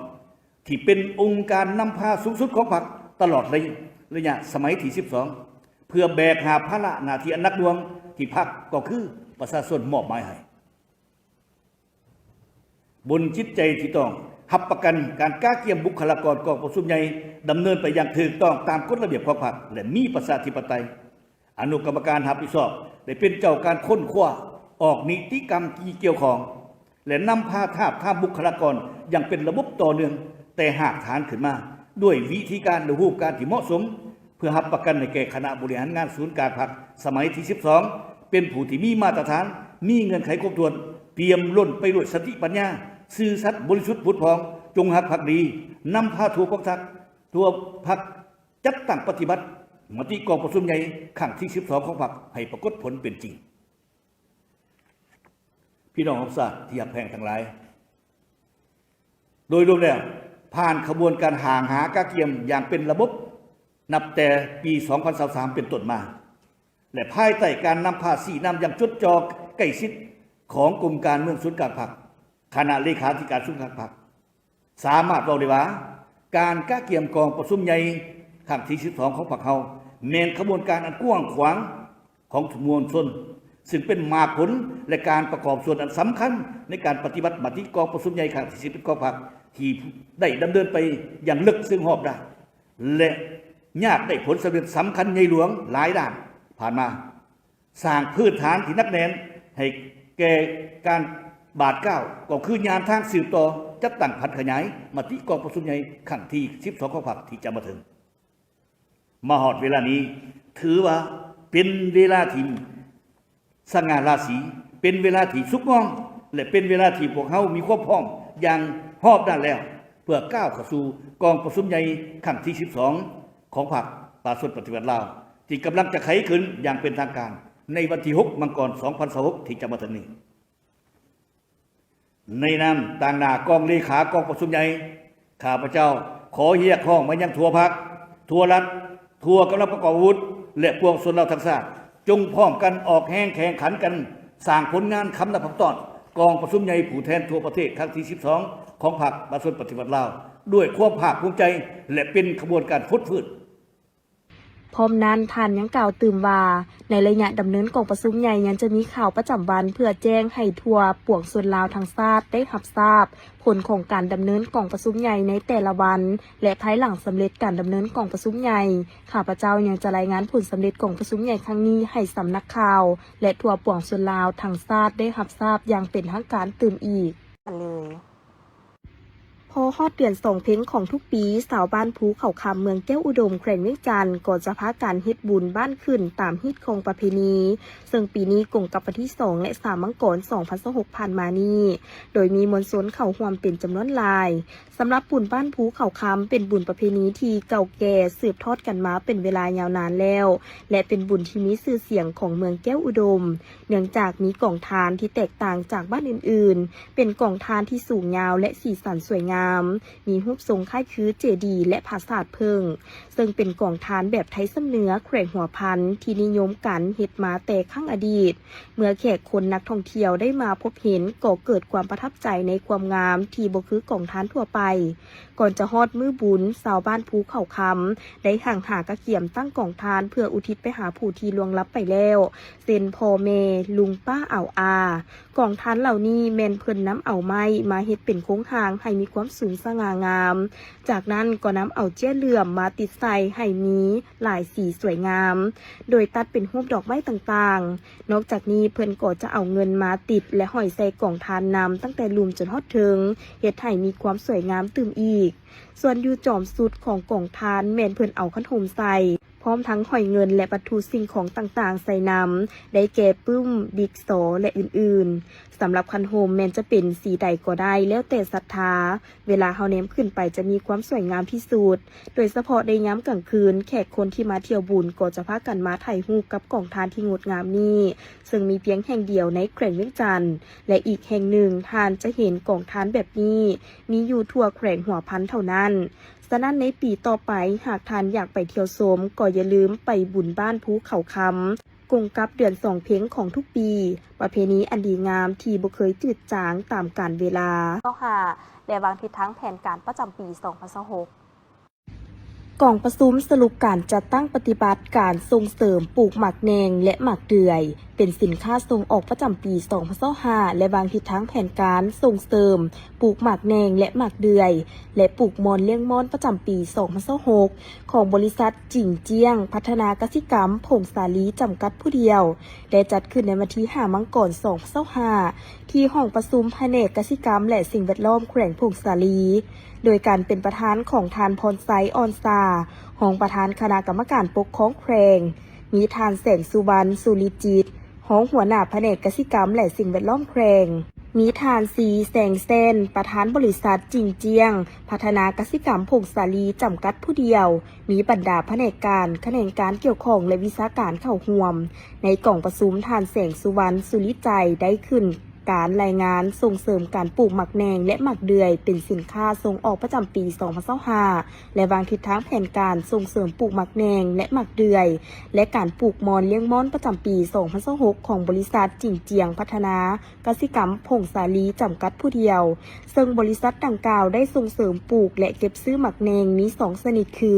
ທີ່ເປັນອົງການນຳພາສູງສຸດຂອງພັກຕະຫຼອດໄລຍະ ໄລຍະສະໄໝທີສິບສອງ ເພື່ອແບກຫາບພາລະໜ້າທີ່ອັນໜັກໜ່ວງທີ່ພັກ ກໍຄືປະຊາຊົນມອບໝາຍໃຫ້. ບົນຈິດໃຈທີ່ຕ້ອງຮັບປະກັນການກະກຽມບຸກຄະລາກອນກອງປະຊຸມໃຫຍ່ດຳເນີນໄປຢ່າງຖືກຕ້ອງຕາມກົດລະບຽບຂອງພັກ ແລະ ມີປະຊາທິປະໄຕ. ອະນຸກຳມະການຮັບຜິດຊອບໄດ້ເປັນເຈົ້າການຄົ້ນຄວ້າອອກນິຕິກຳທີ່ກ່ຽວຂ້ອງ ແລະ ນຳພາທາບທາມບຸກຄະລາກອນຢ່າງເປັນລະບົບຕໍ່ເນື່ອງແຕ່ຮາກຖານຂຶ້ນມາ ດ້ວຍວິທີການ ແລະ ຮູບການທີ່ເໝາະສົມ ເພື່ອຮັບປະກັນໃຫ້ແກ່ຄະນະບໍລິຫານງານສູນກາງພັກສະໄໝທີສິບສອງ ເປັນຜູ້ທີ່ມີມາດຕະຖານ, ມີເງື່ອນໄຂຄົບຖ້ວນ, ປ່ຽມລົ້ນໄປດ້ວຍສະຕິປັນຍາ, ຊື່ສັດ, ບໍລິສຸດ, ຜຸດຜ່ອງ, ຈົງຮັກພັກດີ, ນຳພາທົ່ວພວກທັກ, ທົ່ວພັກ ຈັດຕັ້ງປະຕິບັດມະຕິກອງປະຊຸມໃຫຍ່ຄັ້ງທີສິບສອງຂອງພັກໃຫ້ປາກົດຜົນເປັນຈິງ. ພີ່ນ້ອງຂອງຊາດທີ່ຮັກແພງທັງຫຼາຍ, ໂດຍລວມແລ້ວ ຜ່ານຂະບວນການຮ່າງຫາກະກຽມຢ່າງເປັນລະບົບ ນັບແຕ່ປີສອງພັນຊາວສາມເປັນຕົ້ນມາ ແລະ ພາຍໃຕ້ການນຳພາຊີ້ນຳຢ່າງຈົດຈ່ອໃກ້ຊິດຂອງກົມການເມືອງສູນກາງພັກ, ຄະນະເລຂາທິການສູນກາງພັກ, ສາມາດເວົ້າໄດ້ວ່າ ການກະກຽມກອງປະຊຸມໃຫຍ່ຄັ້ງທີສິບສອງຂອງພັກເຮົາ ແມ່ນຂະບວນການອັນກວ້າງຂວາງຂອງມວນຊົນ, ຊຶ່ງເປັນໝາກຜົນ ແລະ ການປະກອບສ່ວນອັນສຳຄັນໃນການປະຕິບັດມະຕິກອງປະຊຸມໃຫຍ່ຄັ້ງທີສິບເອັດຂອງພັກ ທີ່ໄດ້ດຳເນີນໄປຢ່າງເລິກເຊິ່ງຮອບດ້ານ ແລະ ຍາກໄດ້ຜົນສຳເລັດສຳຄັນໃຫຍ່ຫຼວງຫຼາຍດ້ານຜ່ານມາ. ສ້າງພື້ນຖານທີ່ໜັກແໜ້ນໃຫ້ແກ່ການບາດກ້າວ ກໍຄືຍານທາງສືບຕໍ່ຈັດຕັ້ງຜັນຂະຫຍາຍມະຕິກອງປະຊຸມໃຫຍ່ຄັ້ງທີສິບສອງຂອງພັກທີ່ຈະມາເຖິງ. ມາຮອດເວລານີ້ ຖືວ່າເປັນເວລາທີ່ສະຫງ່າລາສີ, ເປັນເວລາທີ່ສຸກງ່ອງ ແລະ ເປັນເວລາທີ່ພວກເຮົາມີຄວາມພ້ອມຢ່າງຮອບດ້ານແລ້ວ ເພື່ອກ້າວເຂົ້າສູ່ກອງປະຊຸມໃຫຍ່ຄັ້ງທີສິບສອງຂອງພັກປະຊາຊົນປະຕິວັດລາວ ທີ່ກຳລັງຈະໄຂຂຶ້ນຢ່າງເປັນທາງການໃນວັນທີຫົກ ມັງກອນ ສອງພັນຊາວຫົກ ທີ່ຈະມາເຖິງນີ້. ໃນນາມຕາງໜ້າກອງເລຂາກອງປະຊຸມໃຫຍ່, ຂ້າພະເຈົ້າຂໍຮຽກຮ້ອງມາຍັງທົ່ວພັກ, ທົ່ວລັດ, ທົ່ວກຳລັງປະກອບອາວຸດ ແລະ ປວງຊົນລາວທັງຊາດ, ຈົ່ງພ້ອມກັນອອກແຮງແຂ່ງຂັນກັນ ສ້າງຜົນງານຄຳນັບພັກຕອນກອງປະຊຸມໃຫຍ່ຜູ້ແທນທົ່ວປະເທດຄັ້ງທີສິບສອງຂອງພັກປະຊາຊົນປະຕິວັດລາວ ດ້ວຍຄວາມພາກພູມໃຈ ແລະ ເປັນຂະບວນການຟົດຟື້ນ. ພ້ອມນັ້ນ, ທ່ານຍັງກ່າວຕື່ມວ່າ ໃນໄລຍະດຳເນີນກອງປະຊຸມໃຫຍ່ ຍັງຈະມີຂ່າວປະຈຳວັນເພື່ອແຈ້ງໃຫ້ທົ່ວປວງຊົນລາວທັງຊາດໄດ້ຮັບຊາບຜົນຂອງການດຳເນີນກອງປະຊຸມໃຫຍ່ໃນແຕ່ລະວັນ ແລະ ພາຍຫຼັງສຳເລັດການດຳເນີນກອງປະຊຸມໃຫຍ່, ຂ້າພະເຈົ້າຍັງຈະລາຍງານຜົນສຳເລັດກອງປະຊຸມໃຫຍ່ຄັ້ງນີ້ໃຫ້ສຳນັກຂ່າວ ແລະ ທົ່ວປວງຊົນລາວທັງຊາດໄດ້ຮັບຊາບຢ່າງເປັນທາງການຕື່ມອີກ. ພໍຮອດເດືອນສອງເພັງຂອງທຸກປີ, ຊາວບ້ານພູເຂົາຄຳ ເມືອງແກ້ວອຸດົມ ແຂວງວຽງຈັນ ກໍຈະພາກັນເຮັດບຸນບ້ານຂຶ້ນຕາມຮີດຄອງປະເພນີ, ເຊິ່ງປີນີ້ກົງກັບວັນທີສອງ ແລະ ສາມ ມັງກອນ ສອງພັນຊາວຫົກ ຜ່ານມານີ້ ໂດຍມີມວນຊົນເຂົ້າຮ່ວມເປັນຈຳນວນຫຼາຍ. ສຳລັບບຸນບ້ານພູເຂົາຄຳ ເປັນບຸນປະເພນີທີ່ເກົ່າແກ່ສືບທອດກັນມາເປັນເວລາຍາວນານແລ້ວ ແລະ ເປັນບຸນທີ່ມີຊື່ສຽງຂອງເມືອງແກ້ວອຸດົມ, ເນື່ອງຈາກມີກອງທານທີ່ແຕກຕ່າງຈາກບ້ານອື່ນໆ, ເປັນກອງທານທີ່ສູງຍາວ ແລະ ສີສັນສວຍງາ າມ ມີຮູບຊົງຄ້າຍຄືເຈດີ ແລະ ຜາສາດເຜິ້ງ, ເຊິ່ງເປັນກອງທານແບບໄທຊຳເໜືອ ແຂວງຫົວພັນ ທີ່ນິຍົມກັນເຮັດມາແຕ່ຄັ້ງອະດີດ. ເມື່ອແຂກຄົນນັກທ່ອງທ່ຽວໄດ້ມາພົບເຫັນ ກໍເກີດຄວາມປະທັບໃຈໃນຄວາມງາມທີ່ບໍ່ຄືກອງທານທົ່ວໄປ. ກ່ອນຈະຮອດມື້ບຸນ, ຊາວບ້ານພູເຂົາຄຳ ໄດ້ຮັ່ງຫາກະກຽມຕັ້ງກອງທານເພື່ອອຸທິດໄປຫາຜູ້ທີ່ລ່ວງລັບໄປແລ້ວ, ເຊັ່ນ ພໍ່ແມ່, ລຸງປ້າອາວອາ. ກອງທານເຫຼົ່ານີ້ແມ່ນເພິ່ນນຳເອົາໄມ້ມາເຮັດເປັນໂຄງຮ່າງໃຫ້ມີຄວາມສູງສະຫງ່າງາມ, ຈາກນັ້ນກໍນຳເອົາເຈ້ຍເຫຼື້ອມມາຕິດໃສ່ໃຫ້ມີຫຼາຍສີສວຍງາມ, ໂດຍຕັດເປັນຮູບດອກໄມ້ຕ່າງໆ. ນອກຈາກນີ້ເພິ່ນກໍຈະເອົາເງິນມາຕິດ ແລະ ຫ້ອຍໃສ່ກອງທານນຳຕັ້ງແຕ່ລຸ່ມຈົນຮອດເທິງ, ເຮັດໃຫ້ມີຄວາມສວຍງາມຕື່ມອີກ. ສ່ວນຢູ່ຈອມສຸດຂອງກອງທານແມ່ນເພິ່ນເອົາຄັນໂຮມໃສ່, ພ້ອມທັງຫ້ອຍເງິນ ແລະ ວັດຖຸສິ່ງຂອງຕ່າງໆໃສ່ນຳ, ໄດ້ແກ່ປຶ້ມ, ດິກຊໍ ແລະ ອື່ນໆ. ສຳລັບຄັນໂຮມແມ່ນຈະເປັນສີໃດກໍໄດ້ ແລ້ວແຕ່ສັດທາ. ເວລາເຮົາແນມຂຶ້ນໄປຈະມີຄວາມສວຍງາມທີ່ສຸດ, ໂດຍສະເພາະໃນຍາມກາງຄືນ, ແຂກຄົນທີ່ມາທ່ຽວບຸນກໍຈະພາກັນມາຖ່າຍຮູບກັບກອງທານທີ່ງົດງາມນີ້, ເຊິ່ງມີພຽງແຫ່ງດຽວໃນແຂວງວຽງຈັນ ແລະ ອີກແຫ່ງໜຶ່ງທ່ານຈະເຫັນກອງທານແບບນີ້ມີຢູ່ທົ່ວແຂວງຫົວພັນເທົ່ານັ້ນ. ສະນັ້ນໃນປີຕໍ່ໄປ, ຫາກທ່ານຢາກໄປທ່ຽວຊົມ, ກໍຢ່າລືມໄປບຸນບ້ານພູເຂົາຄຳ, ກົງກັບເດືອນສອງເພັງຂອງທຸກປີ, ປະເພນີອັນດີງາມທີ່ບໍ່ເຄີຍຈືດຈາງຕາມການເວລາ. ເກົ້າຫ້າ ແລະ ວາງທິດທາງແຜນການປະຈຳປີສອງພັນຊາວຫົກ. ກອງປະຊຸມສະຫຼຸບການຈັດຕັ້ງປະຕິບັດການສົ່ງເສີມປູກໝາກແໜ່ງ ແລະ ໝາກເດືອຍ ເປັນສິນຄ້າສົ່ງອອກປະຈຳປີສອງພັນຊາວຫ້າ ແລະ ວາງທິດທາງແຜນການສົ່ງເສີມປູກໝາກແໜ່ງ ແລະ ໝາກເດືອຍ ແລະ ປູກມ່ອນລ້ຽງມ່ອນປະຈຳປີສອງພັນຊາວຫົກ ຂອງບໍລິສັດຈິງຈຽງພັດທະນາກະສິກຳຜົ້ງສາລີ ຈຳກັດຜູ້ດຽວ ໄດ້ຈັດຂຶ້ນໃນວັນທີຫ້າ ມັງກອນ ສອງພັນຊາວຫ້າ ທີ່ຫ້ອງປະຊຸມພະແນກກະສິກຳ ແລະ ສິ່ງແວດລ້ອມແຂວງຜົ້ງສາລີ ໂດຍການເປັນປະທານຂອງທ່ານ ພອນໄຊ ອ່ອນຊາ ຮອງປະທານຄະນະກຳມະການປົກຄອງແຂວງ, ມີທ່ານ ແສງສຸວັນ ສຸລິຈິດ ຮອງຫົວໜ້າພະແນກກະສິກຳ ແລະ ສິ່ງແວດລ້ອມແຂວງ, ມີທ່ານ ຊີ ແຊງແຊນ ປະທານບໍລິສັດຈິງຈຽງພັດທະນາກະສິກຳຜົ້ງສາລີ ຈຳກັດຜູ້ດຽວ, ມີບັນດາພະແນກການ, ຂະແໜງການກ່ຽວຂ້ອງ ແລະ ວິຊາການເຂົ້າຮ່ວມ. ໃນກອງປະຊຸມ, ທ່ານ ແສງສຸວັນ ສຸລິໄຈ ໄດ້ຂຶ້ນ ການລາຍງານສົ່ງເສີມການປູກໝາກແໜ່ງ ແລະ ໝາກເດືອຍ ເປັນສິນຄ້າສົ່ງອອກປະຈຳປີສອງພັນຊາວຫ້າ ແລະ ວາງທິດທາງແຜນການສົ່ງເສີມປູກໝາກແໜ່ງ ແລະ ໝາກເດືອຍ ແລະ ການປູກມ່ອນລ້ຽງມ່ອນປະຈຳປີສອງພັນຊາວຫົກ ຂອງບໍລິສັດຈິງຈຽງພັດທະນາກະສິກຳຜົ້ງສາລີ ຈຳກັດຜູ້ດຽວ, ເຊິ່ງບໍລິສັດດັ່ງກ່າວໄດ້ສົ່ງເສີມປູກ ແລະ ເກັບຊື້ໝາກແໜ່ງມີສອງຊະນິດຄື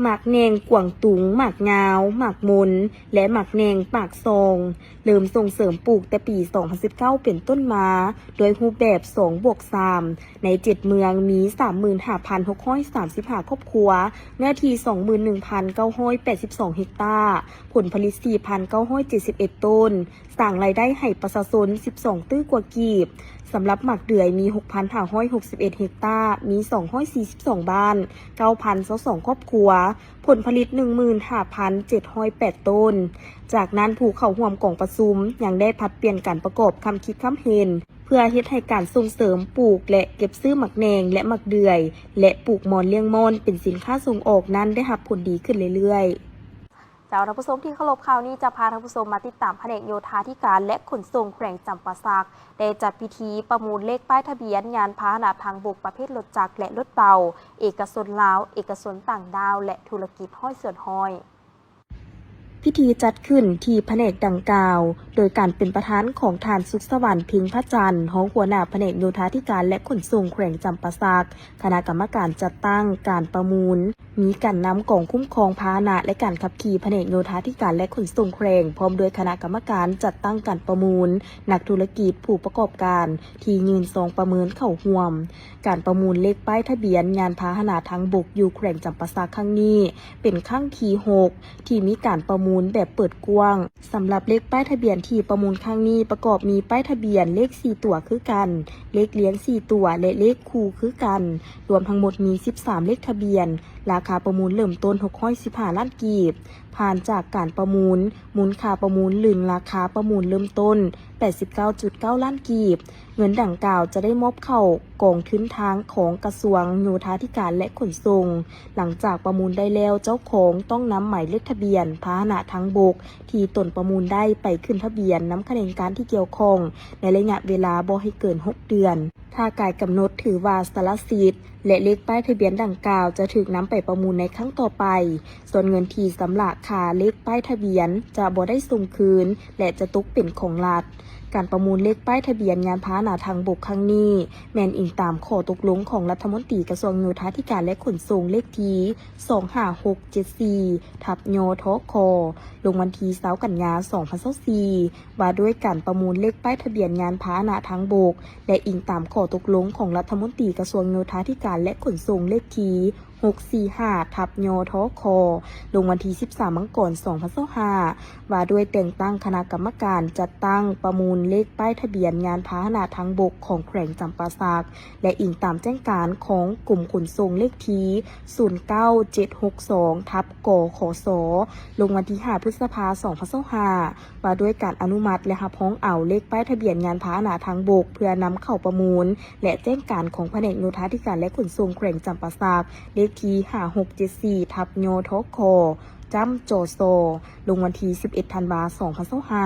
ໝາກແໜ່ງກວາງຕຸງ, ໝາກງາວ, ໝາກມົນ ແລະ ໝາກແໜ່ງປາກຊ່ອງ ເລີ່ມສົ່ງເສີມປູກແຕ່ປີສອງພັນສິບເກົ້າເປັນຕົ້ນມາ ດ້ວຍຮູບແບບສອງບວກສາມ ໃນເຈັດເມືອງ ມີສາມໝື່ນຫ້າພັນຫົກຮ້ອຍສາມສິບຫ້າຄອບຄົວ, ເນື້ອທີ່ສອງໝື່ນໜຶ່ງພັນເກົ້າຮ້ອຍແປດສິບສອງເຮັກຕາ, ຜົນຜະລິດສີ່ພັນເກົ້າຮ້ອຍເຈັດສິບເອັດໂຕນ, ສ້າງລາຍໄດ້ໃຫ້ປະຊາຊົນສິບສອງຕື້ກວ່າກີບ. ສຳລັບໝາກເດືອຍມີຫົກພັນຫ້າຮ້ອຍຫົກສິບເອັດເຮັກຕາ, ມີສອງຮ້ອຍສີ່ສິບສອງບ້ານ, ເກົ້າພັນຊາວສອງຄອບຄົວ, ຜົນຜະລິດໜຶ່ງໝື່ນຫ້າພັນເຈັດຮ້ອຍແປດໂຕນ. ຈາກນັ້ນ, ຜູ້ເຂົ້າຮ່ວມກອງປະຊຸມຍັງໄດ້ຜັດປ່ຽນກັນປະກອບຄຳຄິດຄຳເຫັນ ເພື່ອເຮັດໃຫ້ການສົ່ງເສີມປູກ ແລະ ເກັບຊື້ໝາກແໜ່ງ ແລະ ໝາກເດືອຍ ແລະ ປູກມ່ອນລ້ຽງມ່ອນເປັນສິນຄ້າສົ່ງອອກນັ້ນໄດ້ຮັບຜົນດີຂຶ້ນເລື້ອຍໆ. ເຈົ້າ ທ່ານຜູ້ຊົມທີ່ເຄົາລົບ, ຂ່າວນີ້ຈະພາທ່ານຜູ້ຊົມມາຕິດຕາມພະແນກໂຍທາທິການ ແລະ ຂົນສົ່ງແຂວງຈຳປາສັກ ໄດ້ຈັດພິທີປະມູນເລກປ້າຍທະບຽນຍານພາຫະນະທາງບົກປະເພດລົດຈັກ ແລະ ລົດເບົາ, ເອກະຊົນລາວ, ເອກະຊົນຕ່າງດ້າວ ແລະ ທຸລະກິດຮ້ອຍສ່ວນຮ້ອຍ. ພິທີຈັດຂຶ້ນທີ່ພະແນກດັ່ງກ່າວ ໂດຍການເປັນປະທານຂອງທ່ານ ສຸກສະຫວັນ ເພັງພະຈັນ ຮອງຫົວໜ້າພະແນກໂຍທາທິການ ແລະ ຂົນສົ່ງແຂວງຈຳປາສັກ, ຄະນະກຳມະການຈັດຕັ້ງການປະມູນ, ມີການນຳກອງຄຸ້ມຄອງພາຫະນະ ແລະ ການຂັບຂີ່ພະແນກໂຍທາທິການ ແລະ ຂົນສົ່ງແຂວງ, ພ້ອມດ້ວຍຄະນະກຳມະການຈັດຕັ້ງການປະມູນ, ນັກທຸລະກິດ, ຜູ້ປະກອບການທີ່ຍື່ນຊອງປະເມີນເຂົ້າຮ່ວມ. ການປະມູນເລກປ້າຍທະບຽນຍານພາຫະນະທາງບົກຢູ່ແຂວງຈຳປາສັກຄັ້ງນີ້ ເປັນຄັ້ງທີຫົກ ທີ່ມີການປະມູນແບບເປີດກວ້າງ. ສຳລັບເລກປ້າຍທະບຽນທີ່ປະມູນຄັ້ງນີ້ ປະກອບມີປ້າຍທະບຽນເລກສີ່ຕົວຄືກັນ, ເລກລຽນສີ່ຕົວ ແລະ ເລກຄູ່ຄືກັນ, ລວມທັງໝົດມີສິບສາມເລກທະບຽນ, ລາຄາປະມູນເລີ່ມຕົ້ນຫົກຮ້ອຍສິບຫ້າລ້ານກີບ, ຜ່ານຈາກການປະມູນ, ມູນຄ່າປະມູນ ຫຼື ລາຄາປະມູນເລີ່ມຕົ້ນ ແປດສິບເກົ້າຈຸດເກົ້າລ້ານກີບ. ເງິນດັ່ງກ່າວຈະໄດ້ມອບເຂົ້າກອງທຶນທາງຂອງກະຊວງໂຍທາທິການ ແລະ ຂົນສົ່ງ. ຫຼັງຈາກປະມູນໄດ້ແລ້ວ, ເຈົ້າຂອງຕ້ອງນຳໝາຍເລກທະບຽນພາຫະນະທາງບົກທີ່ຕົນປະມູນໄດ້ໄປຂຶ້ນທະບຽນນຳຂະແໜງການທີ່ກ່ຽວຂ້ອງ ໃນໄລຍະເວລາບໍ່ໃຫ້ເກີນຫົກເດືອນ. ຖ້າກາຍກຳນົດ ຖືວ່າສະລະສິດ ແລະ ເລກປ້າຍທະບຽນດັ່ງກ່າວຈະຖືກນຳໄປປະມູນໃນຄັ້ງຕໍ່ໄປ. ສ່ວນເງິນທີ່ຊຳລະຄ່າເລກປ້າຍທະບຽນຈະບໍ່ໄດ້ສົ່ງຄືນ ແລະ ຈະຕົກເປັນຂອງລັດ. ການປະມູນເລກປ້າຍທະບຽນຍານພາຫະນະທາງບົກຄັ້ງນີ້ ແມ່ນອີງຕາມຂໍ້ຕົກລົງຂອງລັດຖະມົນຕີກະຊວງໂຍທາທິການ ແລະ ຂົນສົ່ງ ເລກທີ ສອງຫ້າຫົກເຈັດສີ່ທັບ ຍທຂ ລົງວັນທີຊາວກັນຍາ ສອງພັນຊາວສີ່ ວ່າດ້ວຍການປະມູນເລກປ້າຍທະບຽນຍານພາຫະນະທາງບົກ ແລະ ອີງຕາມຂໍ້ຕົກລົງຂອງລັດຖະມົນຕີກະຊວງໂຍທາທິການ ແລະ ຂົນສົ່ງ ເລກທີ ຫົກສີ່ຫ້າທັບ ຍທຂ ລົງວັນທີສິບສາມ ມັງກອນ ສອງພັນຊາວຫ້າ ວ່າດ້ວຍແຕ່ງຕັ້ງຄະນະກຳມະການຈັດຕັ້ງປະມູນເລກປ້າຍທະບຽນຍານພາຫະນະທາງບົກຂອງແຂວງຈຳປາສັກ ແລະ ອີງຕາມແຈ້ງການຂອງກົມຂົນສົ່ງ ເລກທີ ສູນເກົ້າເຈັດຫົກສອງທັບ ກຂສ ລົງວັນທີຫ້າ ພຶດສະພາ ສອງພັນຊາວຫ້າ ວ່າດ້ວຍການອະນຸມັດ ແລະ ຮັບຮອງເອົາເລກປ້າຍທະບຽນຍານພາຫະນະທາງບົກ ເພື່ອນຳເຂົ້າປະມູນ ແລະ ແຈ້ງການຂອງພະແນກໂຍທາທິການ ແລະ ຂົນສົ່ງແຂວງຈຳປາສັກ ເລກທີ ຫ້າຫົກເຈັດສີ່ທັບ ຍທຂ ຈ້ຳ ຈສ ລົງວັນທີສິບເອັດ ທັນວາ ສອງພັນຊາວຫ້າ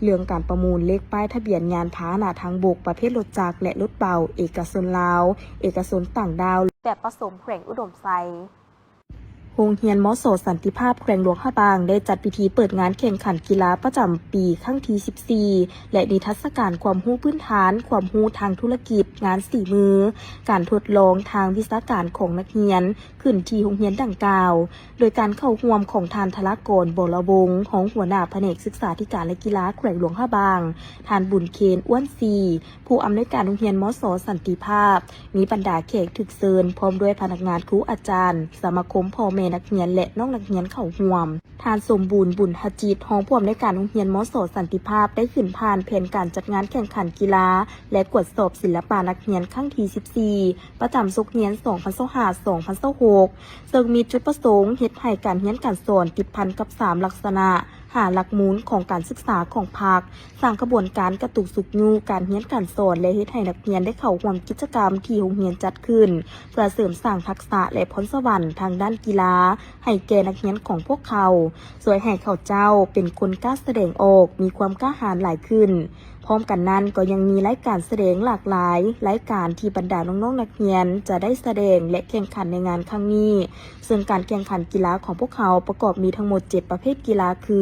ເລື່ອງການປະມູນເລກປ້າຍທະບຽນຍານພາຫະນະທາງບົກປະເພດລົດຈັກ ແລະ ລົດເບົາ ເອກະຊົນລາວ, ເອກະຊົນຕ່າງດ້າວ ແບບປະສົມແຂວງອຸດົມໄຊ. ໂຮງຮຽນ ມສ ສັນຕິພາບ ແຂວງຫຼວງພະບາງ ໄດ້ຈັດພິທີເປີດງານແຂ່ງຂັນກິລາປະຈຳປີຄັ້ງທີສິບສີ່ ແລະ ນິທັດສະການຄວາມຮູ້ພື້ນຖານ, ຄວາມຮູ້ທາງທຸລະກິດ, ງານສີມື, ການທົດລອງທາງວິຊາການຂອງນັກຮຽນ ຂຶ້ນທີ່ໂຮງຮຽນດັ່ງກ່າວ, ໂດຍການເຂົ້າຮ່ວມຂອງທ່ານ ທະລາກອນ ບໍລະວົງ ຮອງຫົວໜ້າພະແນກສຶກສາທິການ ແລະ ກິລາແຂວງຫຼວງພະບາງ, ທ່ານ ບຸນເຄນ ອ້ວນຊີ ຜູ້ອຳນວຍການໂຮງຮຽນ ມສ ສັນຕິພາບ, ມີບັນດາແຂກຖືກເຊີນ ພ້ອມດ້ວຍພະນັກງານ, ຄູອາຈານ, ສະມາຄົມພໍ່ແມ່ນັກຮຽນ ແລະ ນ້ອງນັກຮຽນເຂົ້າຮ່ວມ. ທ່ານ ສົມບູນ ບຸນຫະຈິດ ຮອງຜູ້ອຳນວຍການໂຮງຮຽນ ມສ ສັນຕິພາບ ໄດ້ຂຶ້ນຜ່ານແຜນການຈັດງານແຂ່ງຂັນກິລາ ແລະ ກວດສອບສິລະປະນັກຮຽນຄັ້ງທີສິບສີ່ ປະຈຳສົກຮຽນ ສອງພັນຊາວຫ້າ ສອງພັນຊາວຫົກ ເຊິ່ງມີຈຸດປະສົງເຮັດໃຫ້ການຮຽນການສອນຕິດພັນກັບສາມລັກສະນະ ຫ້າຫຼັກມູນຂອງການສຶກສາຂອງພັກ, ສ້າງຂະບວນການກະຕຸກຊຸກຍູ້ການຮຽນການສອນ ແລະ ເຮັດໃຫ້ນັກຮຽນໄດ້ເຂົ້າຮ່ວມກິດຈະກຳທີ່ໂຮງຮຽນຈັດຂຶ້ນ ເພື່ອເສີມສ້າງທັກສະ ແລະ ພອນສະຫວັນທາງດ້ານກິລາໃຫ້ແກ່ນັກຮຽນຂອງພວກເຂົາ, ຊ່ວຍໃຫ້ເຂົາເຈົ້າເປັນຄົນກ້າສະແດງອອກ, ມີຄວາມກ້າຫານຫຼາຍຂຶ້ນ. ພ້ອມກັນນັ້ນກໍຍັງມີລາຍການສະແດງຫຼາກຫຼາຍລາຍການທີ່ບັນດານ້ອງໆນັກຮຽນຈະໄດ້ສະແດງ ແລະ ແຂ່ງຂັນໃນງານຄັ້ງນີ້, ເຊິ່ງການແຂ່ງຂັນກິລາຂອງພວກເຂົາປະກອບມີທັງໝົດເຈັດປະເພດກິລາ ຄື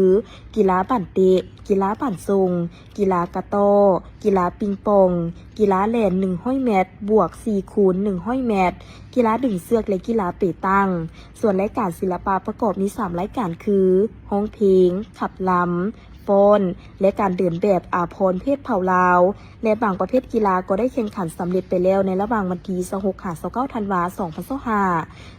ກິລາບານເຕະ, ກິລາບານສົ່ງ, ກິລາກະຕໍ້, ກິລາປິງປອງ, ກິລາແລ່ນໜຶ່ງຮ້ອຍແມັດ ບວກສີ່ຄູນໜຶ່ງຮ້ອຍແມັດ, ກິລາດຶງເຊືອກ ແລະ ກິລາເປຕັງ. ສ່ວນລາຍການສິລະປະປະກອບມີສາມລາຍການ ຄື ຮ້ອງເພງ, ຂັບລຳ, ຟ້ອນ ແລະ ການເດີນແບບອາພອນເພດເຜົ່າລາວ ແລະ ບາງປະເພດກິລາກໍໄດ້ແຂ່ງຂັນສຳເລັດໄປແລ້ວໃນລະຫວ່າງວັນທີຊາວຫົກ ຫາ ຊາວເກົ້າ ທັນວາ ສອງພັນຊາວຫ້າ.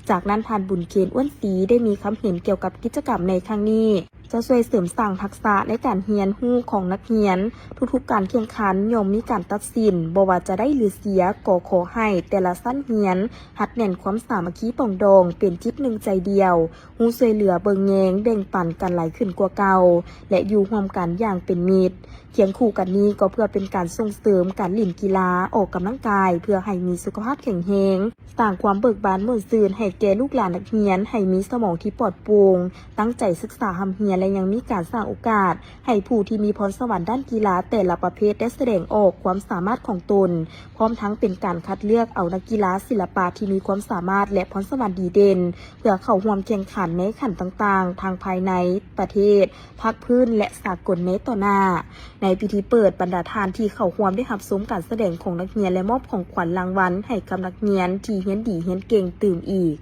ຈາກນັ້ນ ທ່ານ ບຸນເຄນ ອ້ວນສີ ໄດ້ມີຄຳເຫັນກ່ຽວກັບກິດຈະກຳໃນຄັ້ງນີ້ ຈະຊ່ວຍເສີມສ້າງທັກສະໃນການຮຽນຮູ້ຂອງນັກຮຽນ. ທຸກໆການແຂ່ງຂັນຍ່ອມມີການຕັດສິນ, ບໍ່ວ່າຈະໄດ້ ຫຼື ເສຍ, ກໍຂໍໃຫ້ແຕ່ລະຊັ້ນຮຽນຮັດແໜ້ນຄວາມສາມັກຄີປອງດອງ, ເປັນຈິດໜຶ່ງໃຈດຽວ, ຮູ້ຊ່ວຍເຫຼືອເບິ່ງແຍງ, ແບ່ງປັນກັນຫຼາຍຂຶ້ນກວ່າເກົ່າ ແລະ ຢູ່ຮ່ວມກັນຢ່າງເປັນມິດ. ຄຽງຄູ່ກັນນີ້ກໍເພື່ອເປັນການສົ່ງເສີມການຫຼິ້ນກິລາ, ອອກກຳລັງກາຍ ເພື່ອໃຫ້ມີສຸຂະພາບແຂງແຮງ, ສ້າງຄວາມເບີກບານມ່ວນຊື່ນໃຫ້ແກ່ລູກຫຼານນັກຮຽນ, ໃຫ້ມີສະໝອງທີ່ປອດໂປ່ງ, ຕັ້ງໃຈສຶກສາຮ່ຳຮຽນ ແລະ ຍັງມີການສ້າງໂອກາດໃຫ້ຜູ້ທີ່ມີພອນສະຫວັນດ້ານກິລາແຕ່ລະປະເພດໄດ້ສະແດງອອກຄວາມສາມາດຂອງຕົນ, ພ້ອມທັງເປັນການຄັດເລືອກເອົານັກກິລາສິລະປະທີ່ມີຄວາມສາມາດ ແລະ ພອນສະຫວັນດີເດັ່ນ ເພື່ອເຂົ້າຮ່ວມແຂ່ງຂັນໃນຂັ້ນຕ່າງໆ ທັງພາຍໃນປະເທດ, ພາກພື້ນ ແລະ ສາກົນໃນຕໍ່ໜ້າ. ໃນພິທີເປີດ, ບັນດາທ່ານທີ່ເຂົ້າຮ່ວມໄດ້ຮັບຊົມການສະແດງຂອງນັກຮຽນ ແລະ ມອບຂອງຂວັນລາງວັນໃຫ້ກັບນັກຮຽນທີ່ຮຽນດີຮຽນເກັ່ງຕື່ມອີກ.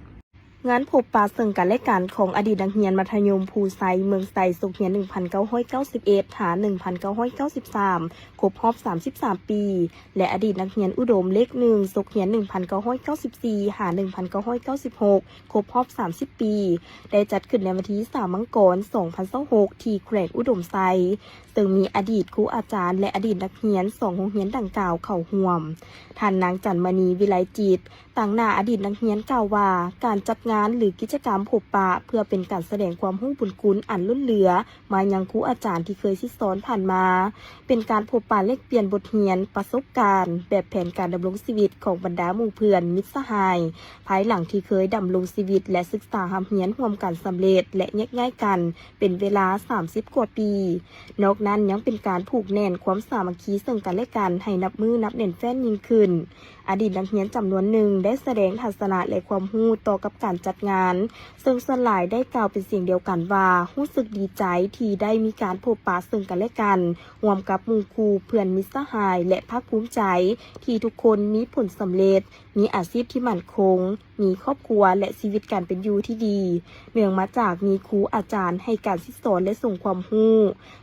ງານພົບປະເຊິ່ງກັນ ແລະ ກັນຂອງອະດີດນັກຮຽນມັດທະຍົມພູໄຊ ເມືອງໄຊ ສົກຮຽນໜຶ່ງພັນເກົ້າຮ້ອຍເກົ້າສິບເອັດ ຫາ ໜຶ່ງພັນເກົ້າຮ້ອຍເກົ້າສິບສາມ ຄົບຮອບສາມສິບສາມປີ ແລະ ອະດີດນັກຮຽນອຸດົມເລກໜຶ່ງ ສົກຮຽນໜຶ່ງພັນເກົ້າຮ້ອຍເກົ້າສິບສີ່ ຫາ ໜຶ່ງພັນເກົ້າຮ້ອຍເກົ້າສິບຫົກ ຄົບຮອບສາມສິບປີ ໄດ້ຈັດຂຶ້ນໃນວັນທີຊາວ ມັງກອນ ສອງພັນຊາວຫົກ ທີ່ແຂວງອຸດົມໄຊ, ເຊິ່ງມີອະດີດຄູອາຈານ ແລະ ອະດີດນັກຮຽນສອງໂຮງຮຽນດັ່ງກ່າວເຂົ້າຮ່ວມ. ທ່ານນາງ ຈັນມະນີ ວິໄລຈິດ, ຕາງໜ້າອະດີດນັກຮຽນກ່າວວ່າ ການຈັດງານ ຫຼື ກິດຈະກຳພົບປະ ເພື່ອເປັນການສະແດງຄວາມຮູ້ບຸນຄຸນອັນລົ້ນເຫຼືອມາຍັງຄູອາຈານທີ່ເຄີຍສິດສອນຜ່ານມາ, ເປັນການພົບປະແລກປ່ຽນບົດຮຽນ, ປະສົບການ ແບບແຜນການດຳລົງຊີວິດຂອງບັນດາໝູ່ເພື່ອນ, ມິດສະຫາຍ ພາຍຫຼັງທີ່ເຄີຍດຳລົງຊີວິດ ແລະ ສຶກສາຮ່ຳຮຽນຮ່ວມກັນສຳເລັດ ແລະ ແຍກຍ້າຍກັນເປັນເວລາສາມສິບກວ່າປີ. ນອກນັ້ນຍັງເປັນການຜູກແໜ້ນຄວາມສາມັກຄີເຊິ່ງກັນແລະກັນໃຫ້ນັບມື້ນັບແໜ້ນແຟ້ນຍິ່ງຂຶ້ນ. ອະດີດນັກຮຽນຈຳນວນໜຶ່ງໄດ້ສະແດງທັດສະນະ ແລະ ຄວາມຮູ້ຕໍ່ກັບການຈັດງານ, ເຊິ່ງສ່ວນຫຼາຍໄດ້ກ່າວເປັນສຽງດຽວກັນວ່າ ຮູ້ສຶກດີໃຈທີ່ໄດ້ມີການພົບປະເຊິ່ງກັນແລະກັນ ຮ່ວມກັບໝູ່ຄູ່ເພື່ອນມິດສະຫາຍ ແລະ ພາກພູມໃຈທີ່ທຸກຄົນມີຜົນສຳເລັດ, ມີອາຊີບທີ່ໝັ້ນຄົງ, ມີຄອບຄົວ ແລະ ຊີວິດການເປັນຢູ່ທີ່ດີ, ເນື່ອງມາຈາກມີຄູອາຈານໃຫ້ການສິດສອນ ແລະ ສົ່ງຄວາມຮູ້.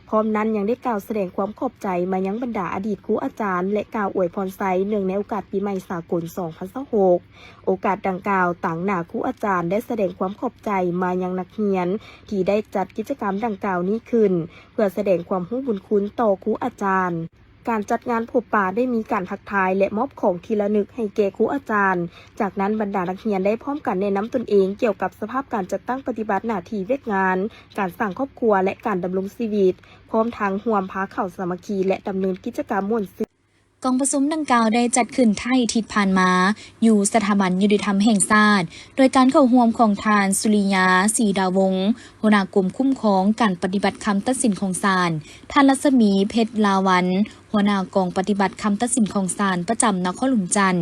ພ້ອມນັ້ນຍັງໄດ້ກ່າວສະແດງຄວາມຂອບໃຈມາຍັງບັນດາອະດີດຄູອາຈານ ແລະ ກ່າວອວຍພອນໄຊເນື່ອງໃນໂອກາດປີໃໝ່ສາກົນສອງພັນຊາວຫົກ. ໂອກາດດັ່ງກ່າວ, ຕາງໜ້າຄູອາຈານໄດ້ສະແດງຄວາມຂອບໃຈມາຍັງນັກຮຽນທີ່ໄດ້ຈັດກິດຈະກຳດັ່ງກ່າວນີ້ຂຶ້ນ ເພື່ອສະແດງຄວາມຮູ້ບຸນຄຸນຕໍ່ຄູອາຈານ. ການຈັດງານພົບປະໄດ້ມີການທັກທາຍ ແລະ ມອບຂອງທີ່ລະນຶກໃຫ້ແກ່ຄູອາຈານ. ຈາກນັ້ນບັນດານັກຮຽນໄດ້ພ້ອມກັນແນະນຳຕົນເອງກ່ຽວກັບສະພາບການຈັດຕັ້ງປະຕິບັດໜ້າທີ່ວຽກງານ, ການສ້າງຄອບຄົວ ແລະ ການດຳລົງຊີວິດ, ພ້ອມທັງຮ່ວມພາເຂົ້າສາມັກຄີ ແລະ ດຳເນີນກິດຈະກຳມ່ວນຊື່ນ. ກອງປະຊຸມດັ່ງກ່າວໄດ້ຈັດຂຶ້ນທ້າຍອາທິດຜ່ານມາ ຢູ່ສະຖາບັນຍຸຕິທຳແຫ່ງຊາດ ໂດຍການເຂົ້າຮ່ວມຂອງທ່ານ ສຸລິຍາ ສີດາວົງ ຫົວໜ້າກົມຄຸ້ມຄອງການປະຕິບັດຄຳຕັດສິນຂອງສານ, ທ່ານ ລັດສະໝີ ເພັດລາວັນ ຫົວໜ້າກອງປະຕິບັດຄຳຕັດສິນຂອງສານປະຈຳນະຄອນຫຼວງຈັນ,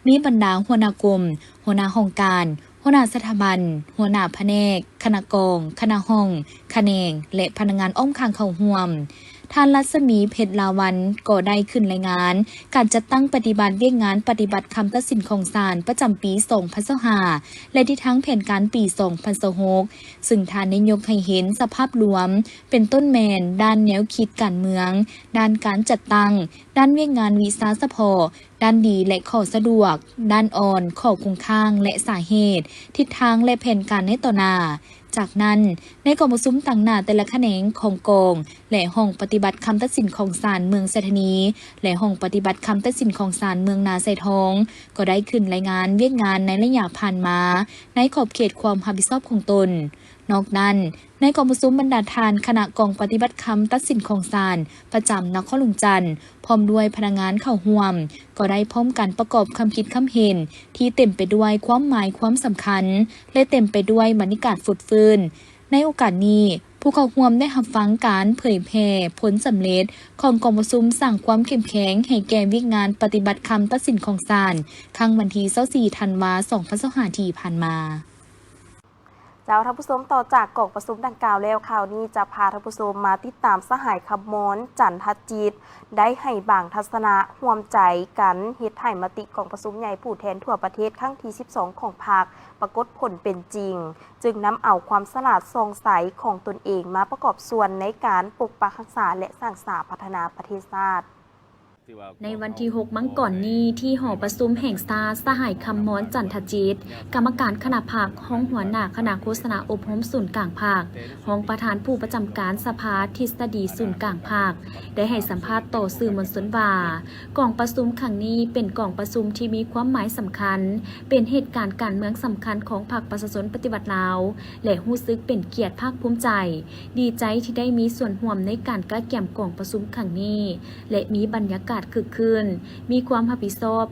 ມີບັນດາຫົວໜ້າກົມ, ຫົວໜ້າຫ້ອງການ, ຫົວໜ້າສະຖາບັນ, ຫົວໜ້າພະແນກ, ຄະນະກອງ, ຄະນະຫ້ອງ, ຂະແໜງ ແລະ ພະນັກງານອ້ອມຂ້າງເຂົ້າຮ່ວມ. ທ່ານ ລັດສະໝີ ເພັດລາວັນ ກໍໄດ້ຂຶ້ນລາຍງານການຈັດຕັ້ງປະຕິບັດວຽກງານປະຕິບັດຄຳຕັດສິນຂອງສານປະຈຳປີສອງພັນຊາວຫ້າ ແລະ ທິດທາງແຜນການປີສອງພັນຊາວຫົກ ຊຶ່ງທ່ານໄດ້ຍົກໃຫ້ເຫັນສະພາບລວມ ເປັນຕົ້ນແມ່ນດ້ານແນວຄິດການເມືອງ, ດ້ານການຈັດຕັ້ງ, ດ້ານວຽກງານວິຊາສະເພາະ, ດ້ານດີ ແລະ ຂໍ້ສະດວກ, ດ້ານອ່ອນ, ຂໍ້ຄົງຄ້າງ ແລະ ສາເຫດ, ທິດທາງ ແລະ ແຜນການໃນຕໍ່ໜ້າ. ຈາກນັ້ນ, ໃນກອງປະຊຸມຕາງໜ້າແຕ່ລະຂະແໜງຂອງກອງ ແລະ ຫ້ອງປະຕິບັດຄຳຕັດສິນຂອງສານເມືອງໄຊທານີ ແລະ ຫ້ອງປະຕິບັດຄຳຕັດສິນຂອງສານເມືອງນາຊາຍທອງ ກໍໄດ້ຂຶ້ນລາຍງານວຽກງານໃນໄລຍະຜ່ານມາ ໃນຂອບເຂດຄວາມຮັບຜິດຊອບຂອງຕົນ. ນອກນັ້ນ, ໃນກອງປະຊຸມບັນດາທ່ານຄະນະກອງປະຕິບັດຄຳຕັດສິນຂອງສານປະຈຳນະຄອນຫຼວງຈັນ ພ້ອມດ້ວຍພະນັກງານເຂົ້າຮ່ວມ ກໍໄດ້ພ້ອມກັນປະກອບຄຳຄິດຄຳເຫັນທີ່ເຕັມໄປດ້ວຍຄວາມໝາຍຄວາມສຳຄັນ ແລະ ເຕັມໄປດ້ວຍບັນຍາກາດຟົດຟື້ນ. ໃນໂອກາດນີ້, ຜູ້ເຂົ້າຮ່ວມໄດ້ຮັບຟັງການເຜີຍແຜ່ຜົນສຳເລັດຂອງກອງປະຊຸມສ້າງຄວາມເຂັ້ມແຂງໃຫ້ແກ່ວຽກງານປະຕິບັດຄຳຕັດສິນຂອງສານ ຄັ້ງວັນທີຊາວສີ່ ທັນວາ ສອງພັນຊາວຫ້າ ທີ່ຜ່ານມາ. ເຈົ້າ ທ່ານຜູ້ຊົມ, ຕໍ່ຈາກກອງປະຊຸມດັ່ງກ່າວແລ້ວ, ຄາວນີ້ຈະພາທ່ານຜູ້ຊົມມາຕິດຕາມສະຫາຍ ຄຳມອນ ຈັນທະຈິດ ໄດ້ໃຫ້ບາງທັດສະນະຮ່ວມໃຈກັນເຮັດໃຫ້ມະຕິກອງປະຊຸມໃຫຍ່ຜູ້ແທນທົ່ວປະເທດຄັ້ງທີສິບສອງຂອງພັກປາກົດຜົນເປັນຈິງ, ຈຶ່ງນຳເອົາຄວາມສະຫຼາດສ່ອງໃສຂອງຕົນເອງມາປະກອບສ່ວນໃນການປົກປັກຮັກສາ ແລະ ສ້າງສາພັດທະນາປະເທດຊາດ. ໃນວັນທີຫົກມັງກອນນີ້ ທີ່ຫໍປະຊຸມແຫ່ງຊາດ, ສະຫາຍ ຄຳມອນ ຈັນທະຈິດ ກຳມະການຄະນະພັກ, ຮອງຫົວໜ້າຄະນະໂຄສະນາອົບຮົມສູນກາງພັກ, ຮອງປະທານຜູ້ປະຈຳການສະພາທິດສະດີສູນກາງພັກ ໄດ້ໃຫ້ສຳພາດຕໍ່ສື່ມວນຊົນວ່າ, ກອງປະຊຸມຄັ້ງນີ້ເປັນກອງປະຊຸມທີ່ມີຄວາມໝາຍສຳຄັນ, ເປັນເຫດການການເມືອງສຳຄັນຂອງພັກປະຊາຊົນປະຕິວັດລາວ ແລະ ຮູ້ສຶກເປັນກຽດພາກພູມໃຈ, ດີໃຈທີ່ໄດ້ມີສ່ວນຮ່ວມໃນການກະກຽມກອງປະຊຸມຄັ້ງນີ້ ແລະ ມີບັນຍາກາດຄຶກຄື້ນ, ມີຄວາມຮັບຜິດຊອບ,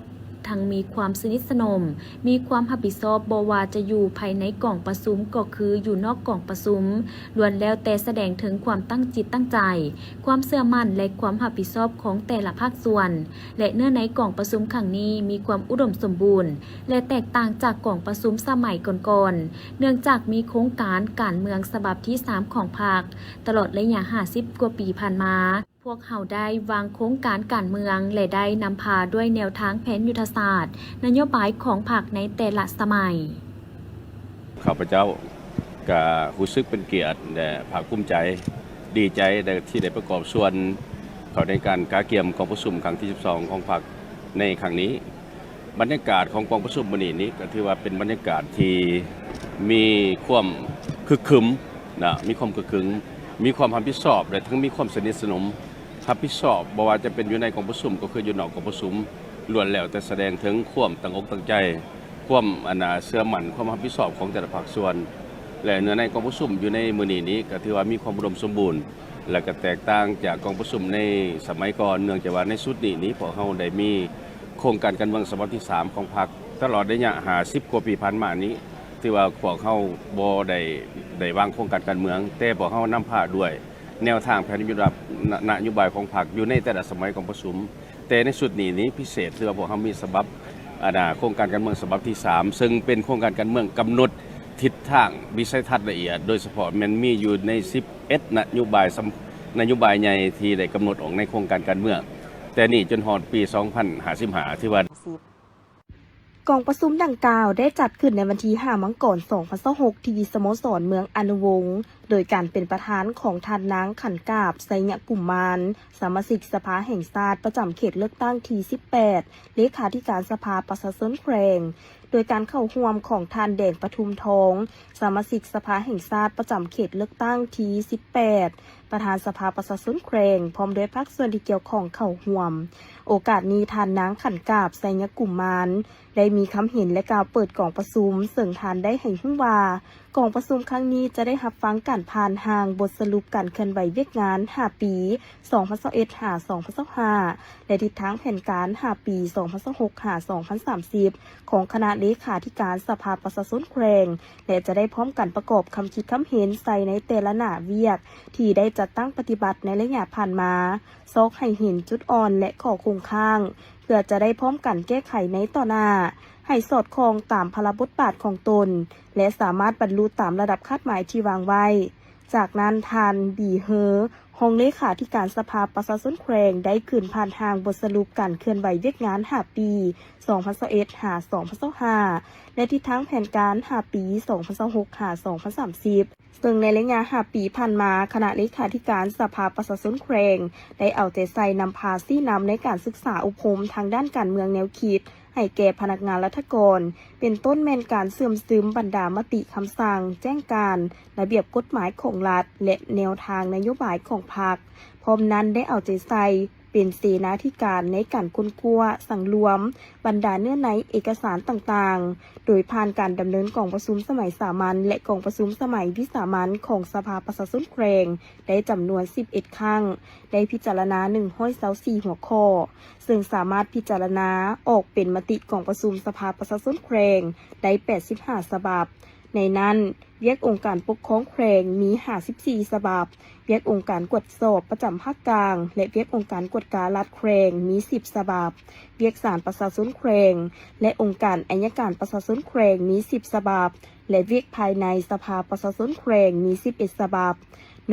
ທັງມີຄວາມສະໜິດສະໜົມ, ມີຄວາມຮັບຜິດຊອບບໍ່ວ່າຈະຢູ່ພາຍໃນກອງປະຊຸມກໍຄືຢູ່ນອກກອງປະຊຸມ, ລ້ວນແລ້ວແຕ່ສະແດງເຖິງຄວາມຕັ້ງຈິດຕັ້ງໃຈ, ຄວາມເຊື່ອໝັ້ນ ແລະ ຄວາມຮັບຜິດຊອບຂອງແຕ່ລະພາກສ່ວນ, ແລະ ເນື້ອໃນກອງປະຊຸມຄັ້ງນີ້ມີຄວາມອຸດົມສົມບູນ ແລະ ແຕກຕ່າງຈາກກອງປະຊຸມສະໄໝກ່ອນໆ, ເນື່ອງຈາກມີໂຄງການການເມືອງສະບັບທີສາມຂອງພັກ ຕະຫຼອດໄລຍະຫ້າສິບກວ່າປີຜ່ານມາ. ພວກເຮົາໄດ້ວາງໂຄງການການເມືອງ ແລະ ໄດ້ນຳພາດ້ວຍແນວທາງແຜນຍຸດທະສາດ, ນະໂຍບາຍຂອງພັກໃນແຕ່ລະສະໄໝ. ຂ້າພະເຈົ້າກະຮູ້ສຶກເປັນກຽດ ແລະ ພາກພູມໃຈ, ດີໃຈໄດ້ ທີ່ໄດ້ປະກອບສ່ວນເຂົ້າໃນການກະກຽມກອງປະຊຸມຄັ້ງທີສິບສອງຂອງພັກໃນຄັ້ງນີ້. ບັນຍາກາດຂອງກອງປະຊຸມມື້ນີ້ນີ້ ກໍຖືວ່າເປັນບັນຍາກາດທີ່ມີຄວາມຄຶກຄື້ນນະ, ມີຄວາມຄຶກຄື້ນ, ມີຄວາມຮັບຜິດຊອບ ແລະ ທັງມີຄວາມສະໜິດສະໜົມ, ຮັບຜິດຊອບ ບໍ່ວ່າຈະເປັນຢູ່ໃນກອງປະຊຸມ ກໍຄືຢູ່ນອກກອງປະຊຸມ, ລ້ວນແລ້ວແຕ່ສະແດງເຖິງຄວາມຕັ້ງອົກຕັ້ງໃຈ ຄວາມອັນນ່າເຊື່ອໝັ້ນ ຄວາມຮັບຜິດຊອບຂອງແຕ່ລະພາກສ່ວນ ແລະ ເນື້ອໃນກອງປະຊຸມຢູ່ໃນມື້ນີ້ນີ້ ກໍຖືວ່າມີຄວາມອຸດົມສົມບູນ ແລະ ກໍແຕກຕ່າງຈາກກອງປະຊຸມໃນສະໄໝກ່ອນ, ເນື່ອງຈາກວ່າໃນຊຸດນີ້ນີ້ ພວກເຮົາໄດ້ມີໂຄງການການເມືອງສະບັບທີສາມຂອງພັກ. ຕະຫຼອດໄລຍະຫ້າສິບກວ່າປີຜ່ານມານີ້ ຖືວ່າພວກເຮົາບໍ່ໄດ້ ໄດ້ວາງໂຄງການການເມືອງ, ແຕ່ພວກເຮົານຳພາດ້ວຍແນວທາງແຜນນະໂຍບາຍ ນະ ນະໂຍບາຍຂອງພັກຢູ່ໃນແຕ່ລະສະໄໝກອງປະຊຸມ. ແຕ່ໃນຊຸດນີ້ນີ້ພິເສດ ຄືວ່າພວກເຮົາມີສະບັບ ອັນນ່າ ໂຄງການການເມືອງສະບັບທີສາມ ເຊິ່ງເປັນໂຄງການການເມືອງກຳນົດທິດທາງວິໄສທັດລະອຽດ, ໂດຍສະເພາະແມ່ນມີຢູ່ໃນສິບເອັດນະໂຍບາຍສຳ ນະໂຍບາຍໃຫຍ່ທີ່ໄດ້ກຳນົດອອກໃນໂຄງການການເມືອງ ແຕ່ນີ້ຈົນຮອດປີສອງພັນຫ້າສິບຫ້າ ຖືວ່າ ກອງປະຊຸມດັ່ງກ່າວໄດ້ຈັດຂຶ້ນໃນວັນທີຫ້າມັງກອນ ສອງພັນຊາວຫົກ ທີ່ສະໂມສອນເມືອງອະນຸວົງໂດຍການເປັນປະທານຂອງທ່ານນາງ ຂັນກາບ ໄຊຍະກຸມມານ ສະມາຊິກສະພາແຫ່ງຊາດປະຈຳເຂດເລືອກຕັ້ງທີສິບແປດ ເລຂາທິການສະພາປະຊາຊົນແຂວງ, ໂດຍການເຂົ້າຮ່ວມຂອງທ່ານ ແດງປະທຸມທອງ ສະມາຊິກສະພາແຫ່ງຊາດປະຈຳເຂດເລືອກຕັ້ງທີສິບແປດ ປະທານສະພາປະຊາຊົນແຂວງ ພ້ອມດ້ວຍພາກສ່ວນທີ່ກ່ຽວຂ້ອງເຂົ້າຮ່ວມ. ໂອກາດນີ້ ທ່ານນາງ ຂັນກາບ ໄຊຍະກຸມມານ ໄດ້ມີຄຳເຫັນ ແລະ ກ່າວເປີດກອງປະຊຸມ, ເຊິ່ງທ່ານໄດ້ໃຫ້ຮູ້ວ່າ ກອງປະຊຸມຄັ້ງນີ້ຈະໄດ້ຮັບຟັງການຜ່ານຮ່າງບົດສະຫຼຸບການເຄື່ອນໄຫວວຽກງານຫ້າປີ ສອງພັນຊາວເອັດ ຫາ ສອງພັນຊາວຫ້າ ແລະ ທິດທາງແຜນການຫ້າປີ ສອງພັນຊາວຫົກ ຫາ ສອງພັນສາມສິບ ຂອງຄະນະເລຂາທິການສະພາປະຊາຊົນແຂວງ ແລະ ຈະໄດ້ພ້ອມກັນປະກອບຄຳຄິດຄຳເຫັນໃສ່ໃນແຕ່ລະໜ້າວຽກທີ່ໄດ້ຈັດຕັ້ງປະຕິບັດໃນໄລຍະຜ່ານມາ, ຊອກໃຫ້ເຫັນຈຸດອ່ອນ ແລະ ຂໍ້ຄົງຄ້າງ ເພື່ອຈະໄດ້ພ້ອມກັນແກ້ໄຂໃນຕໍ່ໜ້າ ໃຫ້ສອດຄ່ອງຕາມພາລະບົດບາດຂອງຕົນ ແລະ ສາມາດບັນລຸຕາມລະດັບຄາດໝາຍທີ່ວາງໄວ້. ຈາກນັ້ນ ທ່ານ ບີ ເຮີ ຮອງເລຂາທິການສະພາປະຊາຊົນແຂວງ ໄດ້ຂຶ້ນຜ່ານຮ່າງບົດສະຫຼຸບການເຄື່ອນໄຫວວຽກງານຫ້າປີ ສອງພັນຊາວເອັດ ຫາ ສອງພັນຊາວຫ້າ ແລະ ທິດທາງແຜນການຫ້າປີ ສອງພັນຊາວຫົກ ຫາ ສອງພັນສາມສິບ ເຊິ່ງໃນໄລຍະຫ້າປີຜ່ານມາ, ຄະນະເລຂາທິການສະພາປະຊາຊົນແຂວງ ໄດ້ເອົາໃຈໃສ່ນຳພາຊີ້ນຳໃນການສຶກສາອົບຮົມທາງດ້ານການເມືອງແນວຄິດ ໃຫ້ແກ່ພະນັກງານລັດຖະກອນ, ເປັນຕົ້ນແມ່ນການເຊື່ອມຊຶມບັນດາມະຕິຄຳສັ່ງ, ແຈ້ງການ, ລະບຽບກົດໝາຍຂອງລັດ ແລະ ແນວທາງນະໂຍບາຍຂອງພັກ. ພ້ອມນັ້ນໄດ້ເອົາໃຈໃສ່ເປັນເສນາທິການໃນການຄົ້ນຄວ້າ, ສັງລວມບັນດາເນື້ອໃນເອກະສານຕ່າງໆ, ໂດຍຜ່ານການດຳເນີນກອງປະຊຸມສະໄໝສາມັນ ແລະ ກອງປະຊຸມສະໄໝວິສາມັນຂອງສະພາປະຊາຊົນແຂວງ ໄດ້ຈຳນວນສິບເອັດຄັ້ງ, ໄດ້ພິຈາລະນາໜຶ່ງຮ້ອຍຊາວສີ່ຫົວຂໍ້, ເຊິ່ງສາມາດພິຈາລະນາອອກເປັນມະຕິກອງປະຊຸມສະພາປະຊາຊົນແຂວງໄດ້ແປດສິບຫ້າສະບັບ. ໃນນັ້ນ, ວຽກອົງການປົກຄອງແຂວງມີຫ້າສິບສີ່ສະບັບ, ວຽກອົງການກວດສອບປະຈຳພາກກາງ ແລະ ວຽກອົງການກວດກາລັດແຂວງມີສິບສະບັບ, ວຽກສານປະຊາຊົນແຂວງ ແລະ ອົງການໄອຍະການປະຊາຊົນແຂວງມີສິບສະບັບ ແລະ ວຽກພາຍໃນສະພາປະຊາຊົນແຂວງມີສິບເອັດສະບັບ.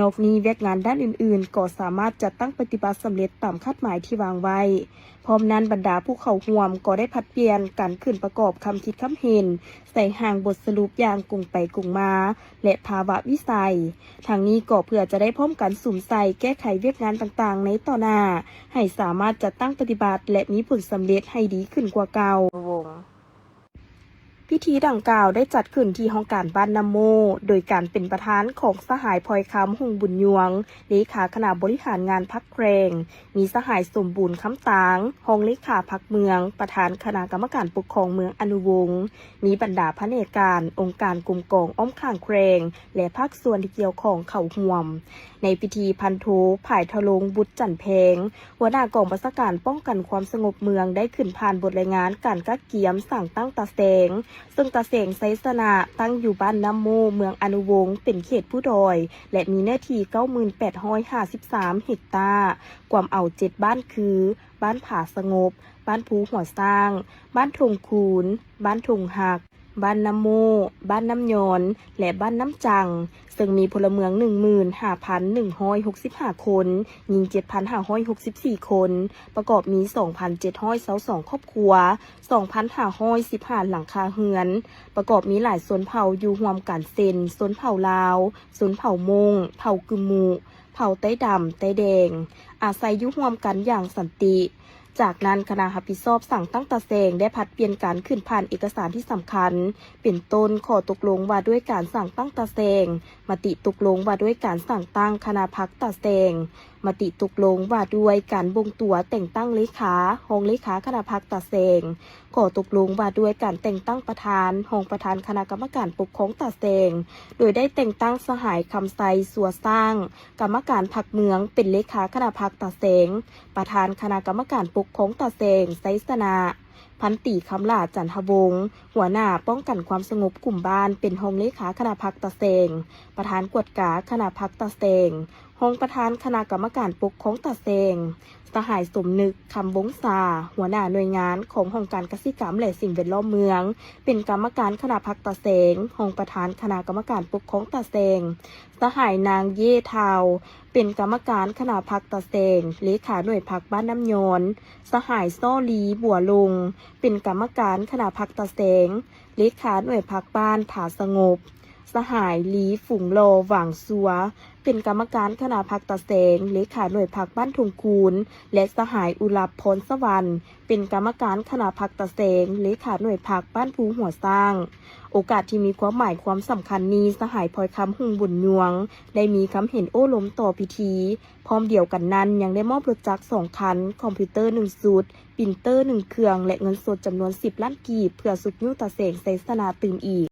ນອກນີ້, ວຽກງານດ້ານອື່ນໆ ກໍສາມາດຈັດຕັ້ງປະຕິບັດສຳເລັດຕາມຄາດໝາຍທີ່ວາງໄວ້. ພ້ອມນັ້ນ, ບັນດາຜູ້ເຂົ້າຮ່ວມກໍໄດ້ຜັດປ່ຽນກັນຂຶ້ນປະກອບຄຳຄິດຄຳເຫັນໃສ່ຮ່າງບົດສະຫຼຸບຢ່າງກົງໄປກົງມາ ແລະ ພາວະວິໄສ. ທັງນີ້ກໍເພື່ອຈະໄດ້ພ້ອມກັນສຸມໃສ່ແກ້ໄຂວຽກງານຕ່າງໆໃນຕໍ່ໜ້າ ໃຫ້ສາມາດຈັດຕັ້ງປະຕິບັດ ແລະ ມີຜົນສຳເລັດໃຫ້ດີຂຶ້ນກວ່າເກົ່າ. ພິທີດັ່ງກ່າວໄດ້ຈັດຂຶ້ນທີ່ຫ້ອງການບ້ານນ້ຳໂມ້ ໂດຍການເປັນປະທານຂອງສະຫາຍ ພອຍຄຳ ຫົງບຸນຍວງ ເລຂາຄະນະບໍລິຫານງານພັກແຂວງ, ມີສະຫາຍ ສົມບູນ ຄຳຕາງ ຮອງເລຂາພັກເມືອງ, ປະທານຄະນະກຳມະການປົກຄອງເມືອງອະນຸວົງ, ມີບັນດາພະແນກການ, ອົງການກົມກອງອ້ອມຂ້າງແຂວງ ແລະ ພາກສ່ວນທີ່ກ່ຽວຂ້ອງເຂົ້າຮ່ວມ. ໃນພິທີ ພັນໂທ ຜາຍທະລົງ ບຸດຈັນແພງ ຫົວໜ້າກອງບັນຊາການປ້ອງກັນຄວາມສະຫງົບເມືອງ ໄດ້ຂຶ້ນຜ່ານບົດລາຍງານການກະກຽມສ້າງຕັ້ງຕາແສງ, ເຊິ່ງຕາແສງໄຊຊະນະ ຕັ້ງຢູ່ບ້ານນ້ຳໂມ້ ເມືອງອະນຸວົງ ເປັນເຂດພູດອຍ ແລະ ມີເນື້ອທີ່ເກົ້າໝື່ນແປດຮ້ອຍຫ້າສິບສາມເຮັກຕາ, ກວມເອົາເຈັດບ້ານຄື ບ້ານຜາສະຫງົບ, ບ້ານພູຫົວຊ້າງ, ບ້ານທົ່ງຄູນ, ບ້ານທົ່ງຮັກ, ບ້ານນ້ຳໂມ້, ບ້ານນ້ຳຍອນ ແລະ ບ້ານນ້ຳຈັງ, ເຊິ່ງມີພົນລະເມືອງໜຶ່ງໝື່ນຫ້າພັນໜຶ່ງຮ້ອຍຫົກສິບຫ້າຄົນ, ຍິງເຈັດພັນຫ້າຮ້ອຍຫົກສິບສີ່ຄົນ, ປະກອບມີສອງພັນເຈັດຮ້ອຍຊາວສອງຄອບຄົວ, ສອງພັນຫ້າຮ້ອຍສິບຫ້າຫຼັງຄາເຮືອນ, ປະກອບມີຫຼາຍຊົນເຜົ່າຢູ່ຮ່ວມກັນ ເຊັ່ນ ຊົນເຜົ່າລາວ, ຊົນເຜົ່າມົ້ງ, ເຜົ່າກຶມມຸ, ເຜົ່າໄຕ້ດຳ, ໄຕ້ແດງ, ອາໄສຢູ່ຮ່ວມກັນຢ່າງສັນຕິ. ຈາກນັ້ນຄະນະຮັບຜິດຊອບສ້າງຕັ້ງຕາແສງໄດ້ຜັດປ່ຽນການຂຶ້ນຜ່ານເອກະສານທີ່ສຳຄັນ ເປັນຕົ້ນ ຂໍ້ຕົກລົງວ່າດ້ວຍການສ້າງຕັ້ງຕາແສງ, ມະຕິຕົກລົງວ່າດ້ວຍການສ້າງຕັ້ງຄະນະພັກຕາແສງ, ມະຕິຕົກລົງວ່າດ້ວຍການບົ່ງຕົວແຕ່ງຕັ້ງເລຂາ, ຮອງເລຂາຄະນະພັກຕາແສງ, ຂໍ້ຕົກລົງວ່າດ້ວຍການແຕ່ງຕັ້ງປະທານ, ຮອງປະທານຄະນະກຳມະການປົກຄອງຕາແສງ, ໂດຍໄດ້ແຕ່ງຕັ້ງສະຫາຍ ຄຳໄຊ ຊົ່ວຊ້າງ ກຳມະການພັກເມືອງ ເປັນເລຂາຄະນະພັກຕາແສງ, ປະທານຄະນະກຳມະການປົກຄອງຕາແສງ, ໄຊຊະນະ ພັນຕີ ຄຳຫຼ້າ ຈັນທະວົງ ຫົວໜ້າປ້ອງກັນຄວາມສະຫງົບກຸ່ມບ້ານ ເປັນຮອງເລຂາຄະນະພັກຕາແສງ, ປະທານກວດກາຄະນະພັກຕາແສງ, ຮອງປະທານຄະນະກຳມະການປົກຄອງຕາແສງ, ສະຫາຍ ສົມນຶກ ຄຳວົງສາ ຫົວໜ້າໜ່ວຍງານຂອງຫ້ອງການກະສິກຳ ແລະ ສິ່ງແວດລ້ອມເມືອງ ເປັນກຳມະການຄະນະພັກຕາແສງ, ຮອງປະທານຄະນະກຳມະການປົກຄອງຕາແສງ, ສະຫາຍ ນາງ ເຢ ທາວ ເປັນກຳມະການຄະນະພັກຕາແສງ, ເລຂາໜ່ວຍພັກບ້ານນ້ຳຍອນ, ສະຫາຍ ສໍ່ລີ ບົວລົງ ເປັນກຳມະການຄະນະພັກຕາແສງ, ເລຂາໜ່ວຍພັກບ້ານຜາສະຫງົບ, ສະຫາຍ ລີ ຝູງຫຼໍ່ ຫວ່າງຊັວ ເປັນກຳມະການຄະນະພັກຕາແສງ, ເລຂາໜ່ວຍພັກບ້ານທົ່ງຄູນ ແລະ ສະຫາຍ ອຸລັບ ພອນສະຫວັນ ເປັນກຳມະການຄະນະພັກຕາແສງ, ເລຂາໜ່ວຍພັກບ້ານພູຫົວຊ້າງ. ໂອກາດທີ່ມີຄວາມໝາຍຄວາມສຳຄັນນີ້, ສະຫາຍ ພອຍຄຳ ຮຸ່ງບຸນຍວງ ໄດ້ມີຄຳເຫັນໂອ້ລົມຕໍ່ພິທີ. ພ້ອມດຽວກັນນັ້ນ, ຍັງໄດ້ມອບລົດຈັກສອງຄັນ, ຄອມພິວເຕີໜຶ່ງຊຸດ, ປຣິນເຕີໜຶ່ງເຄື່ອງ ແລະ ເງິນສົດຈຳນວນສິບລ້ານກີບ ເພື່ອຊຸກຍູ້ຕາແສງໄຊຊະນະຕື່ມອີກ.